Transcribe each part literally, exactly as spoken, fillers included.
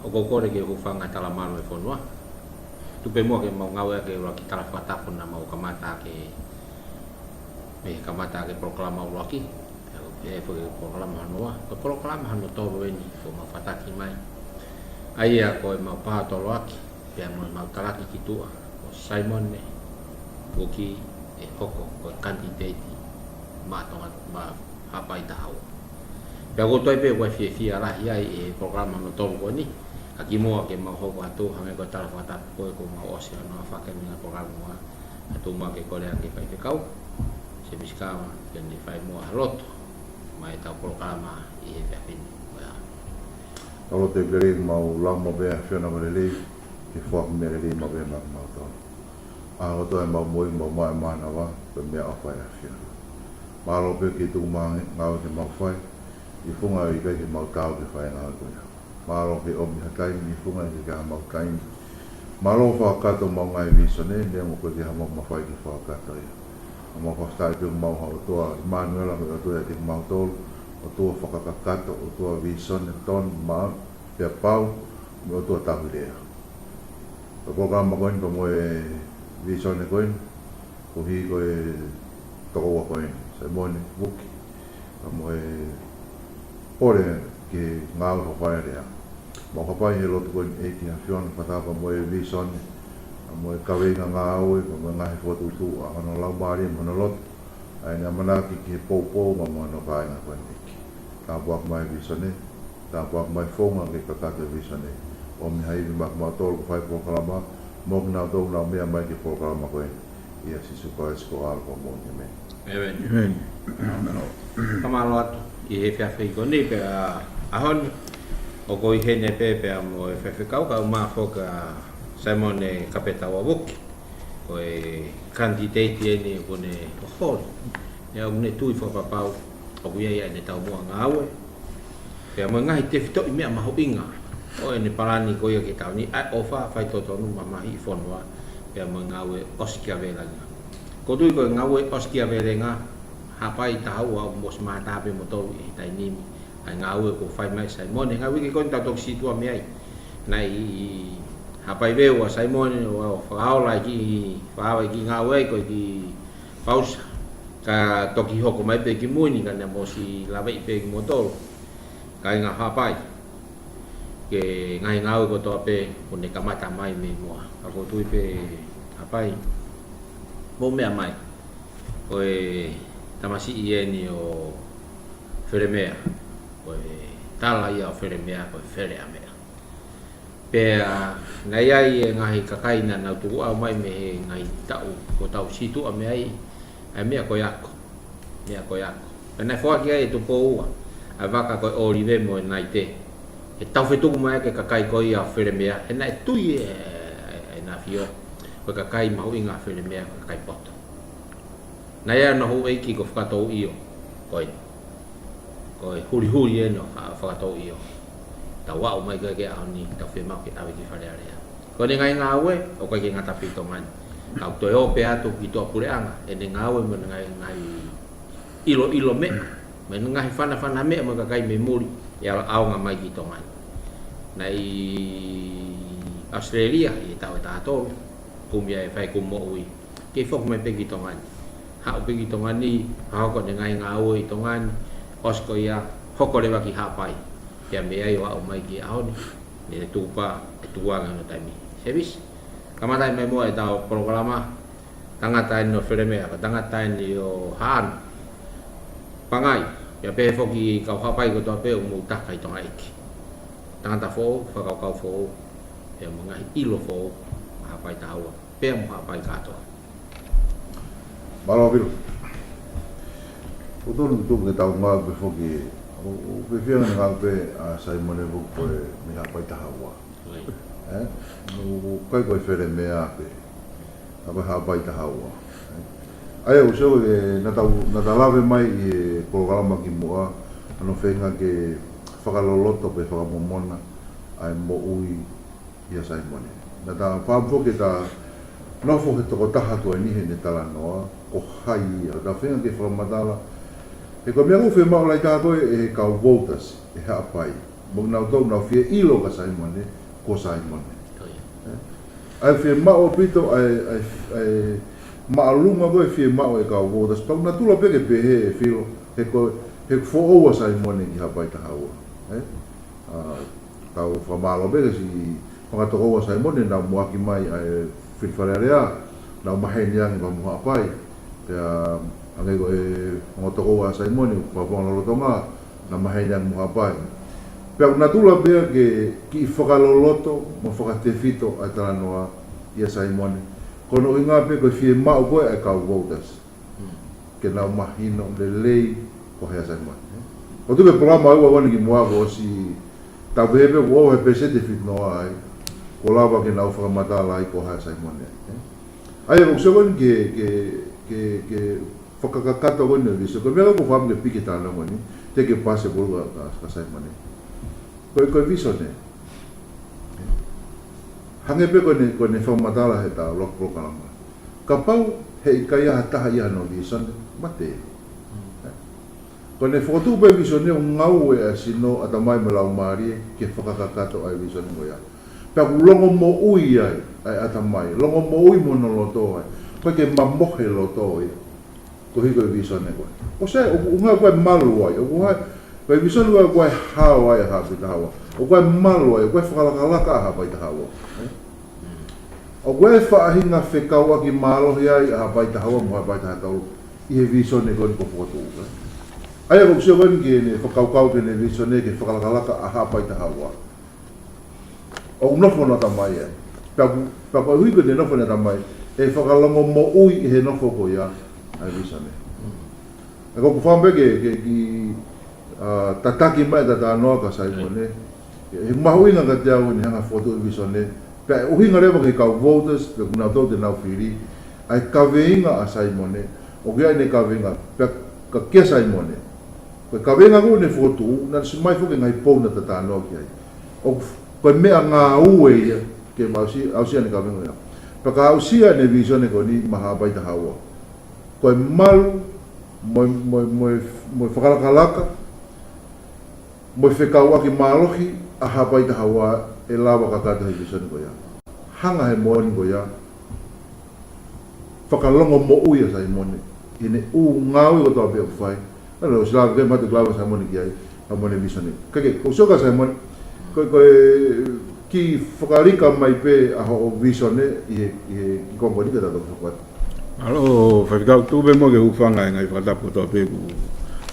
Ko e kole ke hūfanga he talamalu ʻo e fonua. Tuku pē muʻa ke mau ngāueʻaki e ʻuluaki tala fakatapu naʻa mau kamata ʻaki, mei he kamata ʻaki e polokalama ʻuluaki. Pea ko e foʻi polokalama hono ua. Ko e polokalama hono tolu eni kuo mau fataki mai. ʻA ia ko ʻemau pātoloaki, pea mo ʻemau talaki ki tuʻa, ko Saimone Vuki ʻe hoko ko e kanititeiti maʻa Tonga, maʻa Haʻapai Taha Ua. Pea ʻoku ou tui pē ʻoku ʻi ai e fiefia lahi ai ʻi he polokalama hono tolu ko eni. Ka kimuʻa ke mau hoko atu, hangē ko e tala fakatapu ko ē kuo mau ʻosi ʻa hono fakahoko ʻi he polokalama ʻa tuʻu mai ke kole ange Faifekau Sēmisi Kava ke ne fai muʻa ha lotu maʻa ʻetau polokalama ʻi he efiafi ni. Ko ia. Tau lotu. ʻEiki, mau lau maʻu pē ʻa e ʻAfiona ko e lelei, ke foaki meʻa lelei maʻu pē maʻa kimautolu. ʻA kotoa ʻemau moʻui, mau maʻu e mānava, ko e meʻaʻofa ʻa e ʻAfiona. Mālō pē ki he tuʻu mai ngāue ke mau fai, ʻi he funga ʻoku ʻikai ke mau taau ke fai e ngāue ko ia. Mālō ke ʻomi ha taimi ʻi he funga ʻoku ʻikai ke ʻi ai haʻamau taimi. Mālō fakakakato homau ngaahi vīsone, neongo ʻoku ʻikai ke ʻi ai haʻamau mafai ke fakakakato ia. ʻOku mau fakafetaʻi pē ʻoku mau ha ʻOtua ʻImanuela, ko e ʻOtua ʻiate kimautolu, ʻOtua fakakakato, ʻOtua vīsone tonu, maʻa, pea pau, mo e ʻOtua tauhi lea. Ko e polokalama ko eni pea mo e vīsone ko eni, koeʻuhi ko e tokoua ko eni, Saimone Vuki, pea mo e pole ke ngāue fakafakalelea. Mau hapai he lotu ko eni ʻEiki ʻAfiona, fakataha pea mo e vīsone, pea mo e kaveinga ngāue, pea mo e ngaahi fokotuʻutuʻu ʻa hono Laumālie mo hono lotu, ʻa ʻene ʻamanaki ki he poupou mo hono kāinga ko eni ʻEiki. Tāpuaki mai e vīsone, tāpuaki mai e founga ke kakato e vīsone. ʻOmi ha ivi maʻa kimautolu ʻoku fai e polokalama, mo kinautolu ʻoku nau meʻa mai ki he polokalama ko eni. ʻIa Sīsū Kalaisi ko ho ʻAlo pea mo e ʻEiki. ʻĒmeni. ʻĒmeni. Ka mālō atu ʻi he efiafi ko eni pea ʻaho ni, ʻoku ʻi heni pē pea mo e faifekau, kae ʻumaʻā foki ʻa Saimone Kapetaua Vuki. Ko e kanititeiti eni ʻoku ne holi. ʻA ia ʻoku ne tui fakapapau ʻoku ʻi ai ʻene taumuʻa ngāue, pea mo e ngaahi tefitoʻi meʻa mahuʻinga ʻo ʻene palani ko ia ki he taʻu ni, ʻa e ʻofa, faitotonu, mamahiʻi fonua, pea mo e ngāue ʻosikiavelenga. ʻOku ou tui ko e ngāue ʻosikiavelenga, Haʻapai Taha Ua ʻoku mou ʻosi mātā pē moutolu ʻi he taimi ni ʻa e ngāue kuo fai mai ʻe Saimone. Ngaahi uike ko eni tau toki situʻa mei ai. Naʻe ʻi Haʻapai Veu ʻa Saimone ʻo fakaola e kiʻi, fakaava e kiʻi ngāue ai ko e kiʻi pausa. Ka toki hoko mai pē kimui ni ka naʻa mou ʻosi laveʻi pē kimoutolu, kāinga Haʻapai, ki he ngaahi ngāue kotoa pē kuo ne kamata mai mei muʻa. Ka ʻoku ou tui pē Haʻapai, mou meʻa mai. Ko e tamasiʻi eni ʻo Felemea. Ko e tala ia ʻo Felemea, ko e fele ʻa meʻa. Pea naʻe ʻi ai e ngaahi kakai naʻa nau tukuʻau mai mei he ngaahi taʻu kuo tau situʻa mei ai, ʻa e meʻa ko e ako. Meʻa ko e ako. Pea naʻe foaki ai ʻe Tupou Ua ʻa e vaka ko e ʻŌlive mo e naite, ke taufetuku mai ʻaki e kakai ko ia ʻo Felemea, he naʻe tui ʻe, ʻe, ʻe, ʻe ʻEne ʻAfio ko e kakai mahuʻinga ʻa Felemea ko e kakai poto. Naʻe ʻi ai hono houʻeiki ko Fakatouʻio, ko e, ko e hulihuli eni ʻo Fakatouʻio. Tau aʻu mai ki he ʻaho ni, tau fiemaʻu ke ʻave ki Fale Alea. Ko ʻene ngaahi ngāue, ʻoku ʻikai ke ngata pē ʻi Tonga ni. Ka ʻoku toe ō pē atu ki tuʻapuleʻanga, ʻene ngāue mo ʻene ngaahi, ngaahi ʻiloʻilo meʻa, mo ʻene ngaahi fanafana meʻa mo e kakai mei muli, ʻi he ʻaonga mai ki Tonga ni. Naʻe ʻi ʻAositelēlia ʻi he taʻu ʻe taha tolu, kumi ai e fai kupu moʻui. Kei foki mai pē ki Tonga ni. Haʻu pē ki Tonga ni, fakahoko ʻene ngaahi ngāue ʻi Tonga ni, ʻosi ko ia, hoko leva ki Haʻapai. Pea mei ai ʻo aʻu mai ki he ʻaho ni, ne tuku pē ʻe tuku ange hono taimi. Sēmisi, kamata mai muʻa ʻetau polokalama, tangata eni ʻo Felemea, ko e tangata eni ʻo Haʻano, Pangai, pea pehē foki ki he kau Haʻapai kotoa pē ʻoku mou taka ʻi Tonga ʻEiki. Tangata foʻou, fakakaukau foʻou, pea mo e ngaahi ʻilo foʻou, Haʻapai Taha Ua, pea mo Haʻapai kātoa. Mālō Vilo. ʻOku totonu ke tau ngāueʻaki pē foki, ʻo, ʻo pehē ange ngāueʻaki pē ʻa Saimone Vuki ko e mei Haʻapai Taha Ua. ʻOi. Ē? ʻOku ʻikai ko e Felemea pē. Ka ko e Haʻapai Taha Ua. Ē? ʻA ia ʻoku ou sio ʻe, naʻa tau, naʻa tau lave mai ʻi he polokalama kimuʻa, hono feinga ke fakaloloto pe fakamomona ʻa e moʻui ʻia Saimone. Naʻa tau fakaʻamu foki ke ta nofo he tokotaha ko eni heʻene talanoa, ko hai ia. Tau feinga ke fakamatala, he ko e meʻa ʻoku fiemaʻu lahi taha ko ē ʻe he kau voters ʻi Haʻapai. Mo kinautolu naʻa nau fie ʻilo kia Saimone, ko Saimone. Ko ia. ʻE? ʻA e fiemaʻu ʻaupito, ʻa e, ʻa e, ʻa e māʻolunga ko ē fiemaʻu ʻe he kau voters. Pea ʻoku natula pē ke pehē ʻe Filo, he ko, he foʻou ʻa Saimone ki Haʻapai Taha Ua. ʻE? ʻA, tau fakamālō pē ki he siʻi fanga tokoua ʻa Saimone naʻa nau muʻaki mai ʻa e fili Fale Alea, naʻa nau maheni ange pea mo Haʻapai. Pea hangē ko e ongo tokoua ʻa Saimone, ʻoku pau pau lolotonga, naʻa nau maheni ange mo Haʻapai. Pea ʻoku natula pē ke kiʻi fakaloloto mo fakatefito ʻa e talanoa ʻia Saimone. Ko hono ʻuhinga pē ko e fiemaʻu ko ē ʻa e kau voters ke nau mahino lelei ko hai ʻa Saimone. ʻOku tuku e polokalama ʻa e ua vani ki muʻa kuo ʻosi tau pehē pē kuo ʻoho he peseti ʻe fitu noa ai, kuo lava ke nau fakamatala ai ko hai ʻa Saimone. ʻA ia ʻoku ou sio ko eni ke, ke, ke, ke fakakakato ko eni ʻa e visone. Ko e meʻa ko ē ʻoku ou fakaʻamu ke piki e talanoa ko eni, te ke pasi e pulu kia, kia, kia Saimone. Ko e, ko e visone. Hangē pē ko ʻene, ko ʻene fakamatala he ʻetau ʻuluaki polokalama. Kapau heʻikai ha taha ʻi ai hano visone, mate. Ko ʻene fokotuʻu pē e visone ʻoku ngāue ʻa e sino, ʻatamai mo e laumālie ke fakakakato ʻa e visone ko ia. Pea ʻoku longomoʻui ai ʻa e ʻatamai, longomoʻui mo hono loto ai. ʻOku ʻikai ke mamohe loto ia. Koeʻuhi ko e visone ko ē. ʻOku sai, ʻoku, ʻoku ʻikai ko e malu ai, ʻoku ʻikai, ko e visone ko ē ʻoku ʻikai hao ai ʻa Haʻapai Taha Ua. ʻOku ʻikai malu ai, ʻoku ʻikai fakalakalaka ʻa Haʻapai Taha Ua. ʻOku ʻikai faʻahinga fekauʻaki mālohi ai ʻa Haʻapai Taha Ua mo Haʻapai Taha Tolu ʻi he visone ko eni kuo fokotuʻu, ē. ʻA ia ʻoku ou sio ko eni ki heʻene fakakaukau ki heʻene visone ke fakalakalaka ʻa Haʻapai Taha Ua. ʻOku nofo hono ʻatamai ai. Pea ʻoku, pea koeʻuhi ko ʻene nofo hono ʻatamai, ʻe fakalongomoʻui ʻe he nofo ko ia ʻa e visone. ʻA ia ʻoku ou fakaʻamu pē ke, ke, ke, ʻa, tataki mai ʻeta talanoa kia Saimone. He mahuʻinga kiate au ʻene hanga ʻo fokotuʻu e visone. Pea ʻe ʻuhinga leva ki he kau voters, pe ko kinautolu te nau fili. ʻA e kaveinga ʻa Saimone, ʻoku ʻi ai ʻene kaveinga, pea ka kia Saimone. Ko e kaveinga ko ē naʻe fokotuʻu, naʻe ʻosi ʻomai foki e ngaahi pou naʻa ta talanoa ki ai. ʻOku, ko e meʻangāue ia, ke aʻusia, aʻusia ʻene kaveinga ia. Pea ka aʻusia ʻene visone ko eni maʻa Haʻapai Taha Ua. Ko e malu, mo e, mo e, mo e, mo e fakalakalaka, mo e fekauʻaki mālohi ʻa Haʻapai Taha Ua ʻe lava kakato he visone ko ia. Hanga he moʻoni ko ia, fakalongomoʻui ʻa Saimone ʻi heʻene ʻū ngāue kotoa pē ʻoku fai. ʻA ia, ʻosi lava ke mate lava Saimone ki ai, Saimone visone. Kae kehe, ʻoku ou sio kia Saimone, ko e, ko e kiʻi fakalika mai pē ʻa hoʻo visone ʻi he, ʻi he kiʻi konga ko eni ka ta toki hoko atu. Mālō, Faifekau, tuku pē muʻa ke u hūfanga he ngaahi fakatapu kotoa pē kuo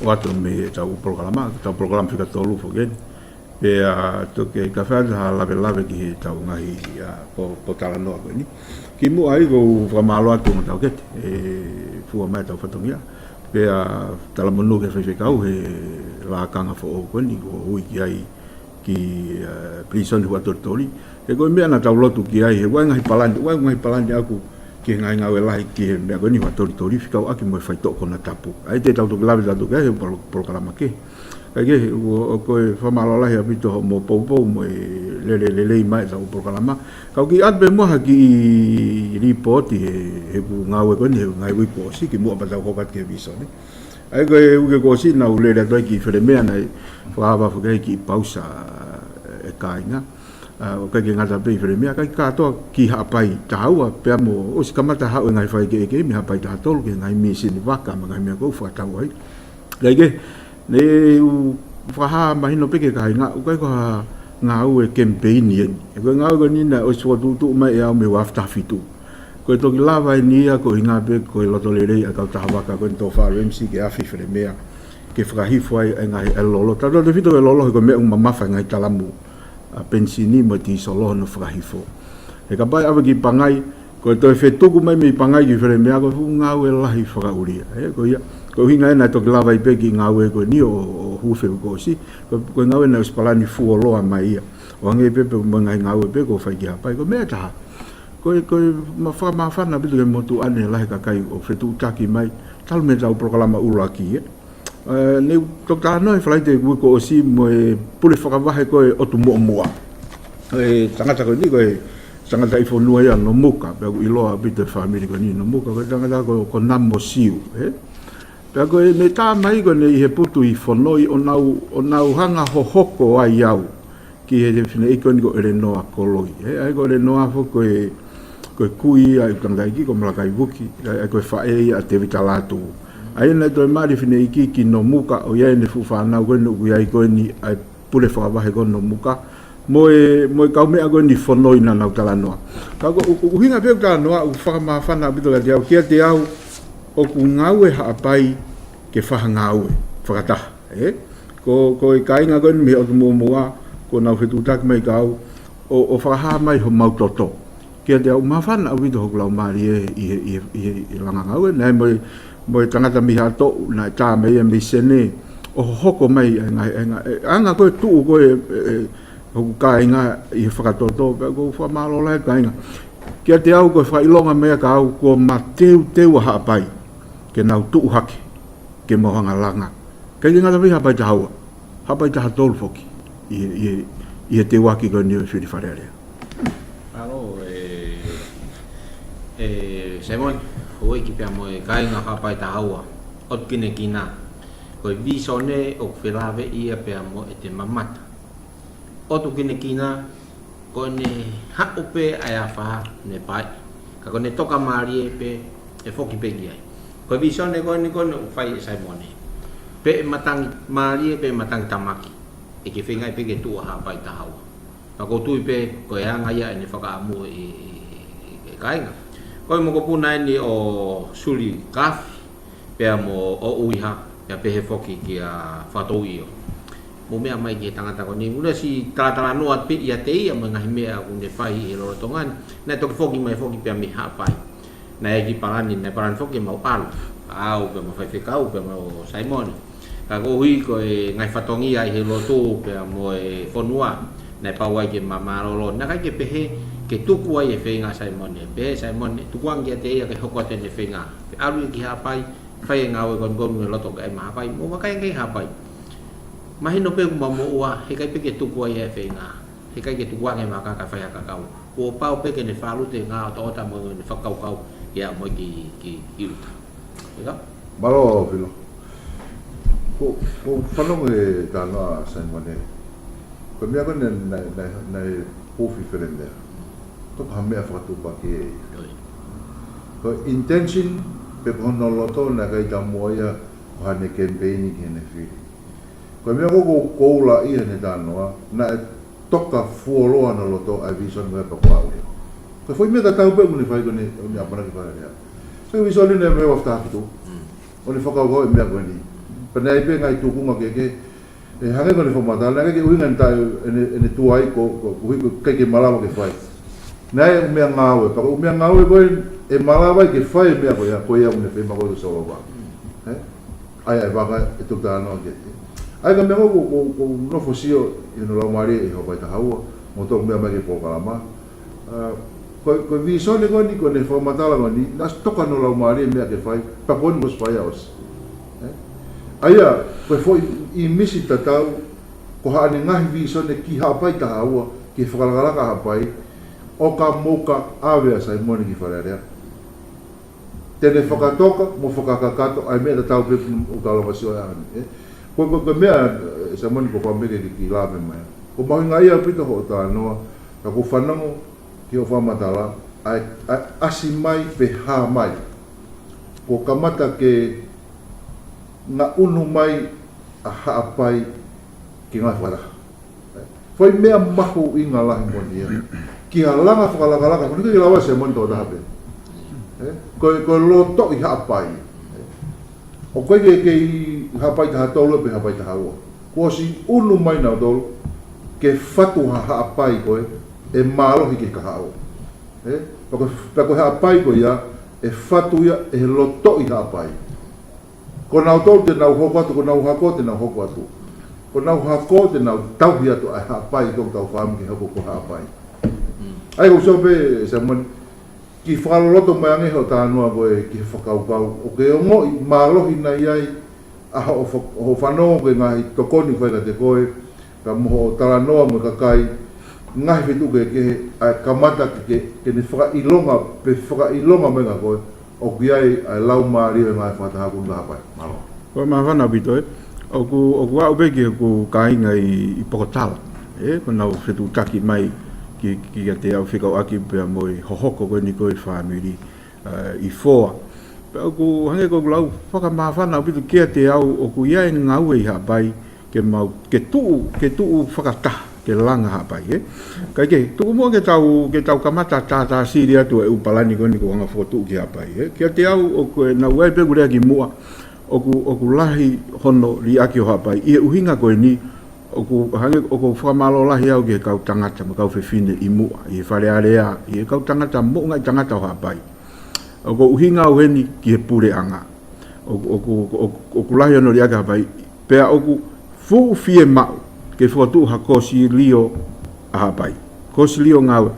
ʻoatu mei heʻetau polokalama, ʻetau polokalama fika tolu foki eni. Pea toki kafeʻi ha lavelave ki heʻetau ngaahi, ʻa, pō, pōtalanoa ko eni. Kimuʻa ai ʻoku ou fakamālō atu mo tau kete, ʻe fua mai ʻetau fatongia. Pea talamonū ki he Faifekau he lakanga foʻou ko eni, kuo ui ki ai ki, ʻa, Pilīsone Huʻatolitoli. He ko e meʻa naʻa tau lotu ki ai, he ʻoku ʻi ai e ngaahi palani, ʻoku ʻi ai e ngaahi palani ʻaʻaku ki he ngaahi ngāue lahi ki he meʻa ko eni Huʻatolitoli, fekauʻaki mo e faitoʻo konatapu. ʻA ia te tau toki lave atu ki ai he polo, polokalama kehe. Kae kehe, ʻoku, ʻoku ou fakamālō lahi ʻaupito hoʻomo poupou mo e lele lelei mai ʻetau polokalama. Kau kiʻi ʻoatu pē muʻa ha kiʻi lipooti he, he ʻeku ngāue ko eni, he ngaahi uike kuo ʻosi, kimuʻa pea tau hoko atu ki he visone. ʻA ia ko e uike kuo ʻosi naʻa ku lele atu ai ki Felemea, naʻe fakaava foki ai kiʻi pausa, ʻe kāinga. ʻA, ʻoku ʻikai ke ngata pē ʻi Felemea, kae kātoa ki Haʻapai Taha Ua, pea mo ʻosi kamata haʻu e ngaahi faikehekehe mei Haʻapai Taha Tolu ki he ngaahi mīsini vaka mo e ngaahi meʻa ʻoku fakatau ai. Kae kehe, naʻa ku fakahā mahino pē ki he kāinga, ʻoku ʻikai ko ha ngāue kemipeini eni. He ko e ngāue ko eni naʻe ʻosi fokotuʻutuʻu mai ʻe au mei he ua afe taha fitu. Ko e toki lava eni ia ko e ʻuhinga pē ko e loto lelei ʻa e kau taha vaka ko eni, Tofa Ramsey, ke afe ʻi Felemea, ke fakahifo ai e ngaahi, e lolo. Tautautefito ki he lolo he ko e meʻa ʻoku mamafa he ngaahi talamu, ʻa, penisini mo e tīsolo hono fakahifo. He kapau ʻe ʻave ki Pangai, ko e toe fetuku mai mei Pangai ki Felemea ko e fuʻu ngāue lahi fakaʻulia. Ē, ko ia, ko e ʻuhinga ia naʻe toki lava ai pē kiʻi ngāue ko eni ʻo, ʻo hū he uike kuo ʻosi, ko, ko e ngāue naʻe ʻosi palani fuoloa mai ia. ʻO hangē pē, pē mo e ngaahi ngāue pē kuo fai ki Haʻapai, ko e meʻa ʻe taha. Ko e, ko e ma, fakamāfana ʻaupito ki he motuʻa ni e lahi e kakai ʻoku fetuʻutaki mai, talu mei heʻetau polokalama ʻuluaki, ē. Ē, naʻa ku toki talanoa he Falaite uike kuo ʻosi mo e pule fakavahe ko ē ʻo Tumuʻomuʻa. E tangata ko eni ko e tangata ʻi fonua ia Nomuka, pea ʻoku ʻiloa ʻaupito e fāmili ko eni Nomuka, ko e tangata ko, ko Namo Siu, ē. Pea ko e meʻa tā mai ko eni ʻi he putu ʻi Fonoi ʻo nau, ʻo nau hanga hohoko ai au ki he fineʻeiki ko eni ko ʻElenoa Koloi. Ē, ʻa ia ko ʻElenoa foki ko e, ko e kui ʻa e tangataʻeiki ko Malakai Vuki, ʻa ia ko e faʻē ia ʻa Tēvita Lātū. ʻA ia naʻe toe mali fineʻeiki ki Nomuka ʻo ʻi ai ʻene fuʻu fānau ko eni ʻoku ʻi ai ko eni ʻa e pule fakavahe ko Nomuka. Mo e, mo e kaumeʻa ko eni Fonoi naʻa nau talanoa. Ka ko e ʻuhinga pē ʻoku talanoa, ʻoku fakamāfana ʻaupito kiate au, kiate au, ʻoku ngāue Haʻapai ke fai ha ngāue fakataha, ē? Ko, ko e kāinga ko eni mei he ʻotu muʻomuʻa, ko ʻenau fetuʻutaki mai kia au, ʻo, ʻo fakahā mai homau toto. Kiate au māfana ʻaupito hoku laumālie ʻi he, ʻi he, ʻi he, ʻi he langa ngāue, naʻe mo e, mo e tangata mei Haʻatoʻu, naʻe tā mai ia mei Senē, ʻo hohoko mai ʻa e ngaahi, ʻa e ngaahi, ʻa e ngaahi ko e tuʻu ko e, ē, ē, hoku kāinga ʻi he fakatoto, pea ʻoku ou fakamālō lahi kāinga. Kiate au ko e fakaʻilonga mai kia au, kuo mateuteu ʻa Haʻapai ke nau tuʻu hake, ke mau hanga langa. ʻIkai ke ngata pē Haʻapai taha ua, Haʻapai taha tolu foki. ʻI he, ʻi he, ʻi he teuaki ko eni ʻo e fili Fale Alea. Mālō, ē, ē, Saimone, houʻeiki pea mo e kāinga Haʻapai taha ua, ʻoku ou kiʻi kina. Ko e vīsone ʻoku felāveʻi ia pea mo ʻete mamata. ʻOku ou kiʻi kina, ko ʻene haʻu pē ʻa e afā ne pai. Ka ko ʻene toka mālie pē ʻe foki pē ki ai. Ko e vīsone ko eni ko eni ʻoku fai ʻe Saimone. Pe ʻe matangi mālie, pe ʻe matangi tamaki. ʻE kei feinga pē ke tuʻu ʻa Haʻapai taha ua. Ka ʻoku ou tui pē ko e anga ia ʻene fakaʻamu ʻi, ʻi, ʻi, ʻi kāinga. Ko e mokopuna eni ʻo Suli Kafi, pea mo ʻUiha, pea pehē foki kia Fatoʻio. Mou meʻa mai ki he tangata ko eni. Mou ʻosi talatalanoa pē ʻiate ia mo e ngaahi meʻa ʻoku ne fai ʻi he lolotonga ni. Naʻe toki foki mai foki pea mei Haʻapai. Naʻe ʻi ai e kiʻi palani, naʻe palani foki ke mau ʻalu. Au pea mo Faifekau, pea mo Saimone. Ka koeʻuhi ko e ngaahi fatongia ʻi he lotu pea mo e fonua, naʻe pau ai ke ma mālōlō. Naʻe ʻikai ke pehē ke tuku ai e feinga ʻa Saimone. Pehē ʻe Saimone, tukuange kiate ia ke hoko atu ʻene feinga. Pea ʻalu ia ki Haʻapai, fai e ngāue ko eni ko eni ʻi loto kae ʻi Haʻapai, mo vakai ange ʻi Haʻapai. Mahino pē ʻoku mau moʻua, heʻikai pē ke tuku ai e feinga. Heʻikai ke tukuange e vaka kae fai ha kakau. Kuo pau pē ke ne fālute e ngaahi otaota mo ʻene fakakaukau ia mo e ki, ki, ki ʻuta. Ika? Mālō, Filo. Ko, ko e fanongo he talanoa ʻa Saimone. Ko e meʻa ko eni naʻe, naʻe, naʻe, naʻe pufi fele meʻa. Toka ha meʻa fakatuʻupakē. ʻIo. Ko e intention, pe ko hono loto, naʻe ʻikai taumuʻa ia ko haʻane campaign ki heʻene fili. Ko e meʻa ko ē ʻoku ou ʻilo ʻi heʻene talanoa, naʻe toka fuoloa hono loto ʻa e vīsone ko ē pea ko au ia. Ko e foʻi meʻa tatau pē ʻoku ne fai ko eni, ʻoku ne ʻamanaki fai ia. So e vīsone naʻe meʻa ʻoku taha fitu. Mm. ʻOku ne fakakaukau e meʻa ko eni. Pea naʻe ʻi ai pē ngaahi tūkunga kehekehe, ʻe hangē ko ʻene fakamatala, naʻe ʻikai ke ʻuhinga ʻene taʻe, ʻene, ʻene tuai ko, ko, koeʻuhi ko e ʻikai ke malava ke fai. Naʻe ʻi ai e ʻū meʻangāue, pea ko e ʻū meʻangāue ko ē, ʻe malava ai ke fai e meʻa ko ia, ko ia ʻoku ne fai mai ko e solova. Ē? ʻA ia, ʻa e vaka ʻe toki talanoa ki ai. ʻA ia ko e meʻa ko ē ʻoku, ʻoku, ʻoku ou nofo ʻo sio ʻi hono laumālie ʻi Haʻapai taha ua, mo e toki meʻa mai ki he polokalama. ʻA, ko, ko e vīsone ko eni, ko ʻene fakamatala ko eni, naʻe ʻosi toka hono laumālie e meʻa ke fai, pea ko eni kuo ʻosi fai ia ʻosi. Ē? ʻA ia, ko e foʻi ʻīmisi tatau, ko haʻane ngaahi vīsone ki Haʻapai taha ua, ki he fakalakalaka ʻa Haʻapai, ʻo ka mou ka ʻave ʻa Saimone ki Fale Alea, te ne fakatoka mo fakakakato ʻa e meʻa tatau pē ʻoku tau lava ʻo sio ai ʻanai, ē? Ko, ko, ko e meʻa, ē, Saimone, ko e fakaʻamu ke ke kiʻi lave mai. Ko e mahuʻinga ia ʻaupito hoʻo talanoa, ka ʻoku ou fanongo ki hoʻo fakamatala, ʻa e, ʻa e ʻasi mai pe hā mai. Kuo kamata ke ngaʻunu mai ʻa Haʻapai ki he ngaahi fakataha. Foʻi meʻa mahuʻinga lahi moʻoni ia. Ki ha langa fakalakalaka, ko eni ʻikai ke lava ʻe Saimone ʻo toʻo taha pē. Ē? Ko e, ko e lotoʻi Haʻapai. Ē? ʻOku ʻikai ke, ke ʻi Haʻapai taha tolu pe Haʻapai taha ua. Kuo ʻosi ʻunu mai nautolu ke fatu ha Haʻapai ko ē ʻe mālohi ki he kahaʻu. Ē? Pea ko, pea ko e Haʻapai ko ia, ʻe fatu ia ʻe he lotoʻi Haʻapai. Ko nautolu te nau hoko atu, ko honau hako te nau hoko atu. Ko honau hako te nau tauhi atu ʻa e Haʻapai, ko ʻetau fāmili ke hoko ko Haʻapai. Mm. ʻA ia ʻoku ou sio pē, Saimone, kiʻi fakaloloto mai ange hoʻo talanoa ko ē ki he fakakaukau. ʻOku ke ongoʻi mālohi nai ai ʻa hoʻo fa-, hoʻo fanongo ki he ngaahi tokoni ʻoku fai kiate koe, pea mo hoʻo talanoa mo e kakai, ngaahi feituʻu kehekehe, ʻa e kamata ke, ke, ke ne fakaʻilonga, pe fakaʻilonga mai kia koe, ʻOku ʻi ai ʻa e laumālie ʻo e ngaahi fakataha kupu ʻa Haʻapai. Mālō. Ko e māfana ʻaupito ē. ʻOku, ʻoku aʻu pē ki hoku kāinga ʻi, ʻi Pokotala. Ē, ko ʻenau fetuʻutaki mai ki, ki, kiate au fekauʻaki pea mo e hohoko ko eni ko e fāmili, ā, ʻi Foa. Pea ʻoku hangē ko ʻeku lau fakamāfana ʻaupito kiate au ʻoku ʻi ai e ngāue ʻi Haʻapai, ke mau, ke tuʻu, ke tuʻu fakataha, ke langa Haʻapai, ē. Kae kehe, tuku muʻa ke tau, ke tau kamata tātāsili atu e ʻū palani ko eni kuo hanga ʻo fokotuʻu ki Haʻapai, ē. Kiate au, ʻoku, ʻenau ʻai pē ʻeku lea kimuʻa, ʻoku, ʻoku lahi hono liʻaki ʻo Haʻapai. ʻI he ʻuhinga ko eni, ʻoku hangē, ʻoku ou fakamālō lahi au ki he kau tangata mo e kau fefine ʻi muʻa, ʻi he Fale Alea, ʻi he kau tangata, moʻungaʻi tangata ʻo Haʻapai. ʻOku ou ʻuhinga au heni ki he puleʻanga. ʻOku, ʻoku, ʻoku, ʻoku lahi hono liʻaki ʻa Haʻapai. Pea ʻoku fuʻu fiemaʻu ke fokotuʻu ha kosilio ʻa Haʻapai. Kosilio ngāue.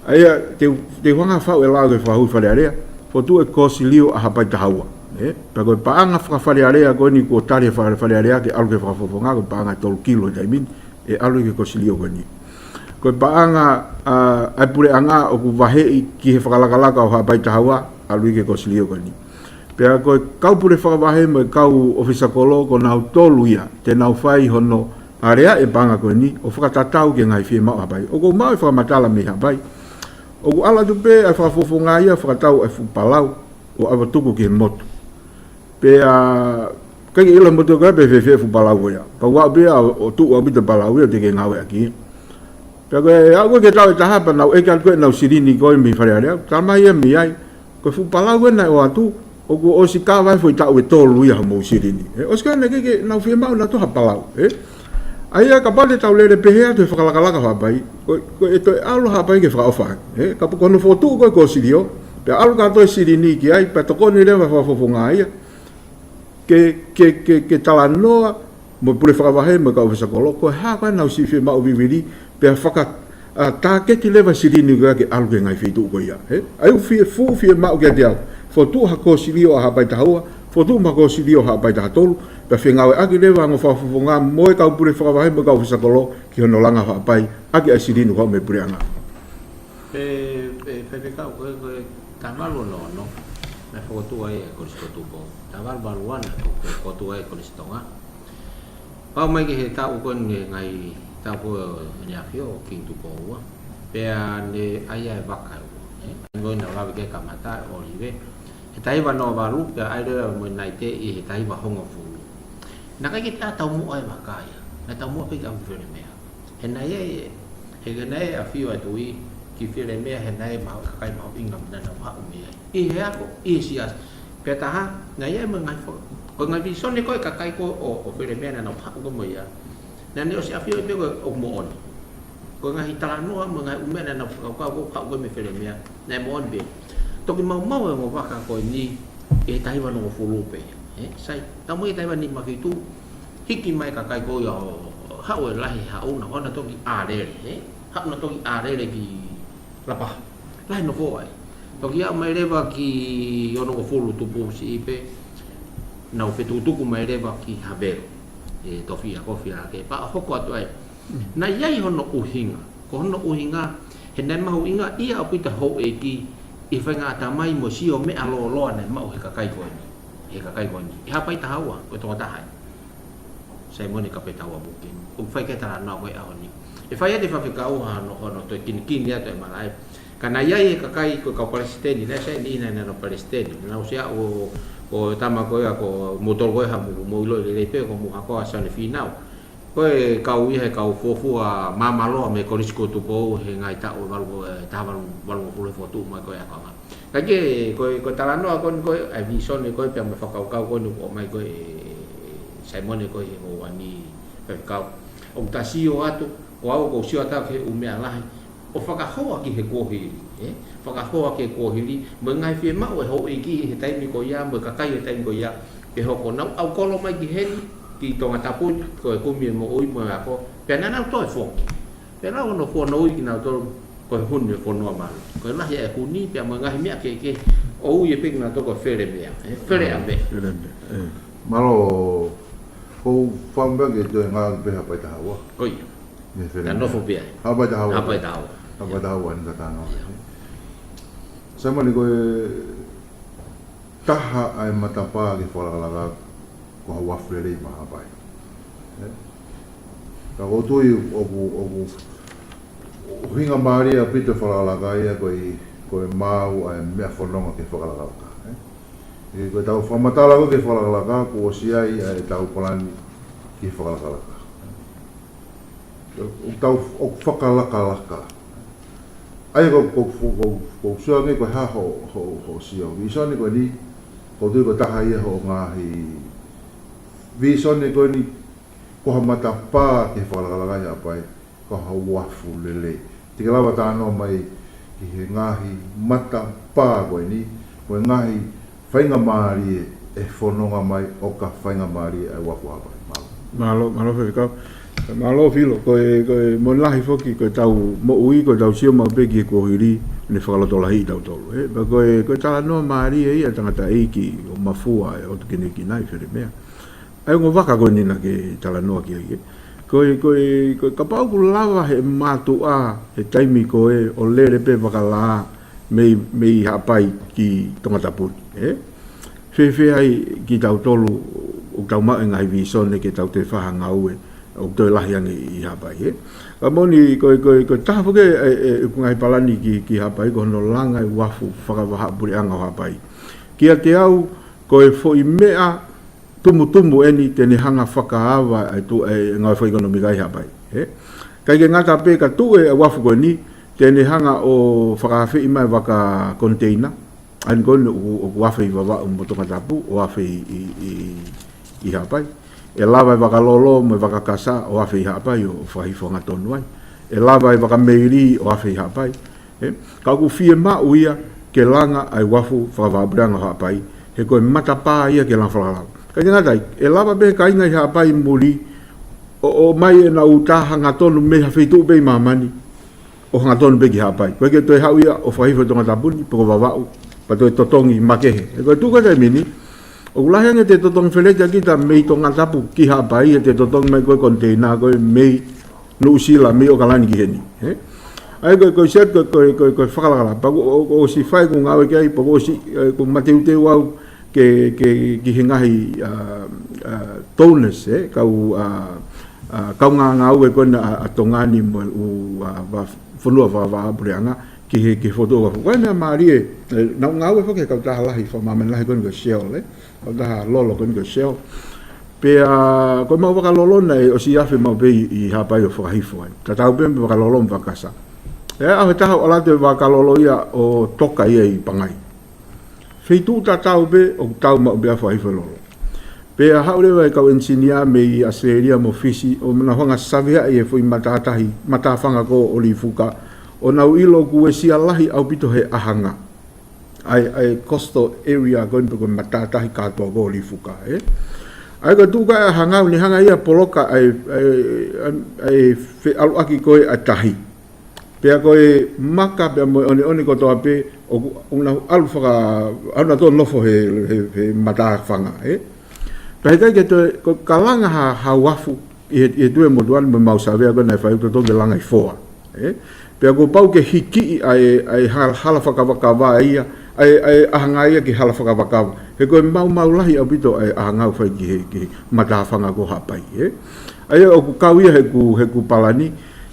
ʻA ia, te u, te u hanga ʻo faʻu e lao ki he fakahui Fale Alea, fokotuʻu e kosilio ʻa Haʻapai Taha Ua. Ē? Pea ko e paʻanga faka-Fale Alea ko eni kuo tali ʻe he Fale, Fale Alea ke ʻalu ki he fakafofonga, ko e paʻanga ʻe tolu kilo ʻi he taimi ni, ʻe ʻalu ki he kosilio ko eni. Ko e paʻanga, ā, ʻa e puleʻanga ʻoku vaheʻi ki he fakalakalaka ʻo Haʻapai Taha Ua, ʻalu ki he kosilio ko eni. Pea ko e kau pule fakavahe mo e kau ʻōfisa kolo ko nautolu ia, te nau fai hono alea e paʻanga ko eni, ʻo fakatatau ki he ngaahi fiemaʻu ʻa Haʻapai. ʻOku ou maʻu e fakamatala mei Haʻapai. ʻOku ʻalu atu pē ʻa e fakafofonga ia, fakatau e fuʻu palau, ʻo ʻave ʻo tuku ki he motu. Pea, ʻikai ke ʻilo ʻe he motu ko ia pe fēfē e fuʻu palau ko ia. Pea ʻoku aʻu pē ia ʻo, ʻo tuʻu ʻaupito e palau ia ʻo teʻeki ke ngāueʻaki. Pea ko e aʻu ko ē ki he taʻu ʻe taha pea nau ʻeke atu ko ē ʻenau silini ko ē mei Fale Alea. Talamai ia mei ai, ko e fuʻu palau ko ē naʻe ʻoatu, ʻoku ʻosi kava e foʻi taʻu ʻe tolu ia hoʻomou silini. Ē, ʻosi ko ē naʻe ʻikai ke nau fiemaʻu nautolu ha palau, ē. ʻA ia kapau te tau lele pehē atu he fakalakalaka ʻo Haʻapai, ko, ko e toe ʻalu ʻa Haʻapai ke fakaʻofa. Ē, kapau ko hono fokotuʻu ko ē e kosilio, pea ʻalu kātoa e silini ki ai, pea tokoni leva e fakafofonga ia ke, ke, ke, ke talanoa mo e pule fakavahe mo e kau ʻōfisa kolo, ko e hā ko ē ʻenau siʻi fiemaʻu vivili, pea faka, ā, tāketi leva e silini ko ia ke ʻalu ki he ngaahi feituʻu ko ia, ē? ʻA ia ʻoku fie, fuʻu fiemaʻu kiate au, fokotuʻu ha kosilio ʻa Haʻapai Taha Ua, fokotuʻu mo ha kosilio ʻa Haʻapai Taha Tolu, pea fengāueʻaki leva e ongo fakafofonga mo e kau pule fakavahe mo e kau ʻōfisa kolo ki hono langa ʻo Haʻapai, ʻaki ʻa e silini ʻoku haʻu mei he puleʻanga. Pea, pea, pea, pea kau ko e, ko e taha valu ono ono, naʻe fokotuʻu ai e Kolisi ko Tupou. Taha valu valu ua naʻe fokotuʻu ai e Kolisi Tonga. Pau mai ki he taʻu ko eni, ngaahi taʻu ko eni ʻa e ʻAfio Kingi Tupou Ua. Pea ne ʻai ʻa e vaka ʻe ua, ē? ʻA ia ko ē naʻe lave ki ai e kamata ʻo ʻOlive. He taha hiva noa valu, pea ʻai leva mo e Naite ʻi he taha hiva hongofulu. Naʻe ʻikai ke toe taumuʻa e vaka ia. Naʻe taumuʻa pē ki he ʻalu ki Felemea. He naʻe ʻi ai, he naʻe ʻi ai e ʻafio ʻa e tuʻi ki Felemea, he naʻe ʻi ai e mahu, kakai mahuʻinga naʻa nau haʻu mei ai. ʻI he ako, ʻi he siasi. Pea taha, naʻe ʻi ai mo e ngaahi fo-, ko e ngaahi vīsone ko ē ʻa e kakai ko ē ʻo, ʻo Felemea naʻa nau haʻu ko ē mo ia. Naʻa ne ʻosi ʻafioʻi pē ko ē ʻoku moʻoni. Ko e ngaahi talanoa mo e ngaahi ʻū meʻa naʻa nau fakakaukau ko ē ʻoku haʻu ko ē mei Felemea, naʻe moʻoni pē. Toki maumau e ongo vaka ko eni ʻi he taha hiva nongofulu pē. Ē, sai, taumuʻa ʻi he taha hiva nima fitu, hiki mai e kakai ko ia ʻo, ʻo haʻu e lahi haʻu na, ʻo na toki ʻālele, ē? Haʻu na toki ʻālele ki Lapaha. Lahi nofo ai. Toki aʻu mai leva ki onongofulu tupu siʻi pē, nau fetukutuku mai leva ki Havelu. ʻE tofiʻa, kofiʻa ke pea hoko atu ai. Naʻe ʻi ai hono ʻuhinga. Ko hono ʻuhinga, he naʻe mahuʻingaʻia ʻaupito e houʻeiki ʻi he faʻahinga ʻatamai mo e sio meʻa lōloa naʻe maʻu he kakai ko eni. He kakai ko eni. ʻI Haʻapai Taha Ua, ko e tokotaha ia. Saimone Kapetaua Mukini. ʻOku fai ki ai e talanoa ko ē ʻaho ni. ʻE fai atu e faifekau hono, hono toe kinikini atu e malaʻe. Ka naʻe ʻi ai e kakai ko e kau palesiteni, naʻe sai ni naʻa nau palesiteni. Naʻa nau ʻosi ʻa ʻo, ʻo tama ko ia ko moutolu ko ē ha mou, mou ʻilo lelei pē ko mou hako ʻa Sione Fīnau. Ko e kau ia he kau fuofua māmāloa mei he Kolisi ko Tupou he ngaahi taʻu ʻe valu, ʻe taha valu, valungofulu he fokotuʻu mai ko ē ʻa e konga. Ka ke, ko e, ko e talanoa ko eni ko ē, ʻa e vīsone ko ē pea mo e fakakaukau ko eni ʻoku ʻomai ko ē ʻe Saimone ko ē he ʻaho ni faifekau. ʻOku ta sio atu, ko au ʻoku ou sio atu ki he ʻū meʻa lahi, ʻo fakahoa ki he kuohili, ē? Fakahoa ki he kuohili, mo e ngaahi fiemaʻu e houʻeiki he taimi ko ia, mo e kakai he taimi ko ia, ke hoko nau ʻalu kolo mai ki heni, ki Tongatapu ni, ko e kumi e moʻui mo e ako, pea naʻa nau toe foki. Pea lau hono fonouʻi kinautolu, ko e huni e fonua malu. Ko e lahi e huni, pea mo e ngaahi meʻa kehekehe, ʻo ui pē kinautolu ko e Felemea, ē? Feleʻamea. Felemea, ē. Mālō, ʻoku ou fakaʻamu pē ke toe ngāueʻaki pē Haʻapai Taha Ua. Ko ia. Mei Felemea. Ka nofo pē ai. Haʻapai Taha Ua. Haʻapai Taha Ua. Haʻapai Taha Ua, ʻa eni ka tano. Ia. Saimone ko e, taha ʻa e matapā ki he fakalakalaka ko ha uafu lelei maʻa Haʻapai. Ē? Ka ʻoku ou tui ʻoku, ʻoku ʻuhinga mālie ʻaupito e fakalakalaka ia ko e, ko e maʻu ʻa e meʻa fononga ki he fakalakalaka. Ē? Ē, ko ʻetau fakamatala ko ē ki he fakalakalaka, kuo ʻosi ʻi ai ʻa ʻetau palani ki he fakalakalaka. ʻOku tau, ʻoku fakalakalaka. ʻA ia ko, ko, ko, ko, ko sio ange ko e hā hoʻo, hoʻo, hoʻo sio. Vīsone ko eni, ʻoku ou tui ko e taha ia hoʻo ngaahi vīsone ko eni, ko ha matapā ki he fakalakalaka ʻi Haʻapai, ko ha uafu lelei. Te ke lava talanoa mai ki he ngaahi matapā ko eni, mo e ngaahi faingamālie ʻe fononga mai ʻo ka faingamālie ʻa e uafu ʻi Haʻapai. Mālō. Mālō, mālō Faifekau. Mālō Filo, ko e, ko e moʻoni lahi foki, ko ʻetau moʻui, ko ʻetau sio maʻu pē ki he kuohili, ne fakalotolahiʻi kitautolu. Ē, pea ko e, ko e talanoa mālie ia ʻa e tangataʻeiki ʻo Mafua ʻe ʻOtu Keneki nai Felemea. ʻA e ongo vaka ko eni naʻa ke talanoa ki ai, ē. Ko e, ko e, ko e kapau ʻoku lava he mātuʻa, he taimi ko ē, ʻo lele pē vaka lā, mei, mei Haʻapai ki Tongatapu ni, ē? Fēfē ai kitautolu ʻoku tau maʻu e ngaahi vīsone ke tau toe fai ha ngāue ʻoku toe lahi ange ʻi Haʻapai, ē? Ka moʻoni ko e, ko e, ko e taha foki ē, ē, ē, ʻeku ngaahi palani ki, ki Haʻapai, ko hono langa e uafu fakavahaʻapuleʻanga ʻo Haʻapai. Kiate au, ko e foʻi meʻa tumutumu eni te ne hanga fakaava e tu-, e ngāue fakaʻekonōmika ʻi Haʻapai, ē? ʻIkai ke ngata pē ka tuʻu e uafu ko eni, te ne hanga ʻo fakaafeʻi mai vaka koniteina, ʻa eni ko eni ʻoku, ʻoku afe ʻi Vavaʻu mo Tongatapu, ʻo afe ʻi, ʻi, ʻi, ʻi Haʻapai. ʻE lava e vaka lolo mo e vaka kasa ʻo afe ʻi Haʻapai ʻo, ʻo fakahifo hangatonu ai. ʻE lava e vaka meili ʻo afe ʻi Haʻapai. Ē, ka ʻoku fiemaʻu ia ke langa ʻa e uafu fakavahaʻapuleʻanga ʻo Haʻapai, he ko e matapā ia ke langa fakalakalaka. ʻIkai ke ngata ai, ʻe lava pē kāinga ʻi Haʻapai muli, ʻo, ʻomai ʻenau uta hangatonu mei ha feituʻu pē ʻi māmani, ʻo hangatonu pē ki Haʻapai. ʻIkai ke toe haʻu ia ʻo fakahifo Tongatapu ni, pe ko Vavaʻu, pea toe totongi makehe. Ē, ko e tuʻu ko ē taimi ni, ʻoku lahi ange ʻete totongi feleti ʻa kita mei Tongatapu ki Haʻapai, ʻete totongi mai ko e koniteina ko ē mei Nuʻusila, mei ʻOkalani ki heni, ē? ʻA ia ko e, ko e siat, ko e, ko e, ko e, ko e fakalakalaka. Pea ʻoku, ʻoku, ʻoku ʻosi fai ʻeku ngāue ki ai, pea ʻoku ʻosi, ē, ʻoku mateuteu au ke, ke, ki he ngaahi, ʻa, ʻa, donors, ē, kau, ʻa, ʻa, kaungā ngāue ko ena ʻa, ʻa Tonga ni mo e ʻū, ʻa, va-, fonua fakavahaʻapuleʻanga ki he, ki he fokotuʻu uafu. Ko e meʻa mālie, ē, naʻa ku ngāue foki he kautaha lahi fakamāmani lahi ko eni ko e Shell, ē? Kautaha lolo ko eni ko e Shell. Pea ko ʻemau vaka lolo naʻe ʻosi afe maʻu pē ʻi, ʻi Haʻapai ʻo fakahifo ai. Tatau pē mo e vaka lolo mo e vaka kasa. ʻI he ʻaho ʻe taha ʻoku ʻalu atu e vaka lolo ia ʻo toka ia ʻi Pangai. Feituʻu tatau pē ʻoku tau maʻu pē ʻa e fakahifo e lolo. Pea haʻu leva e kau ʻenisinia mei ʻAositelēlia mo Fisi ʻo nau hanga ʻo saveaʻi e foʻi matātahi, matāfanga ko ē ʻo Lifuka, ʻo nau ʻilo ʻoku uesia lahi ʻaupito he ʻahanga ʻa e, ʻa e coastal area ko eni pe ko e matātahi kātoa ko ē ʻo Lifuka, ē? ʻA ia ko e tuʻu ko ē ʻa e ʻahanga, ne hanga ia ʻo poloka ʻa e, ʻa e, ʻa e, ʻa e feʻaluʻaki ko ē ʻa e tahi. Pea ko e maka pea mo e ʻoneʻone kotoa pē, ʻoku, ʻoku nau ʻalu faka-, ʻalu nautolu ʻo nofo he, he, he matāfanga, ē? Pea heʻikai ke toe, ko e ka langa ha, ha uafu, ʻi he, ʻi he tuʻu ʻa e motuʻa ni mo ʻemau savea ko ē naʻe fai, ʻoku totonu ke langa ʻi Foa, ē? Pea kuo pau ke hikiʻi ʻa e, ʻa e hala, hala fakavakava ia, ʻa e, ʻa e ʻahanga ia ki he hala fakavakava. He ko e maumau lahi ʻaupito ʻa e ʻahanga ʻoku fai ki he, ki he matāfanga ko Haʻapai, ē? ʻA ia ʻoku kau ia heʻeku, heʻeku palani,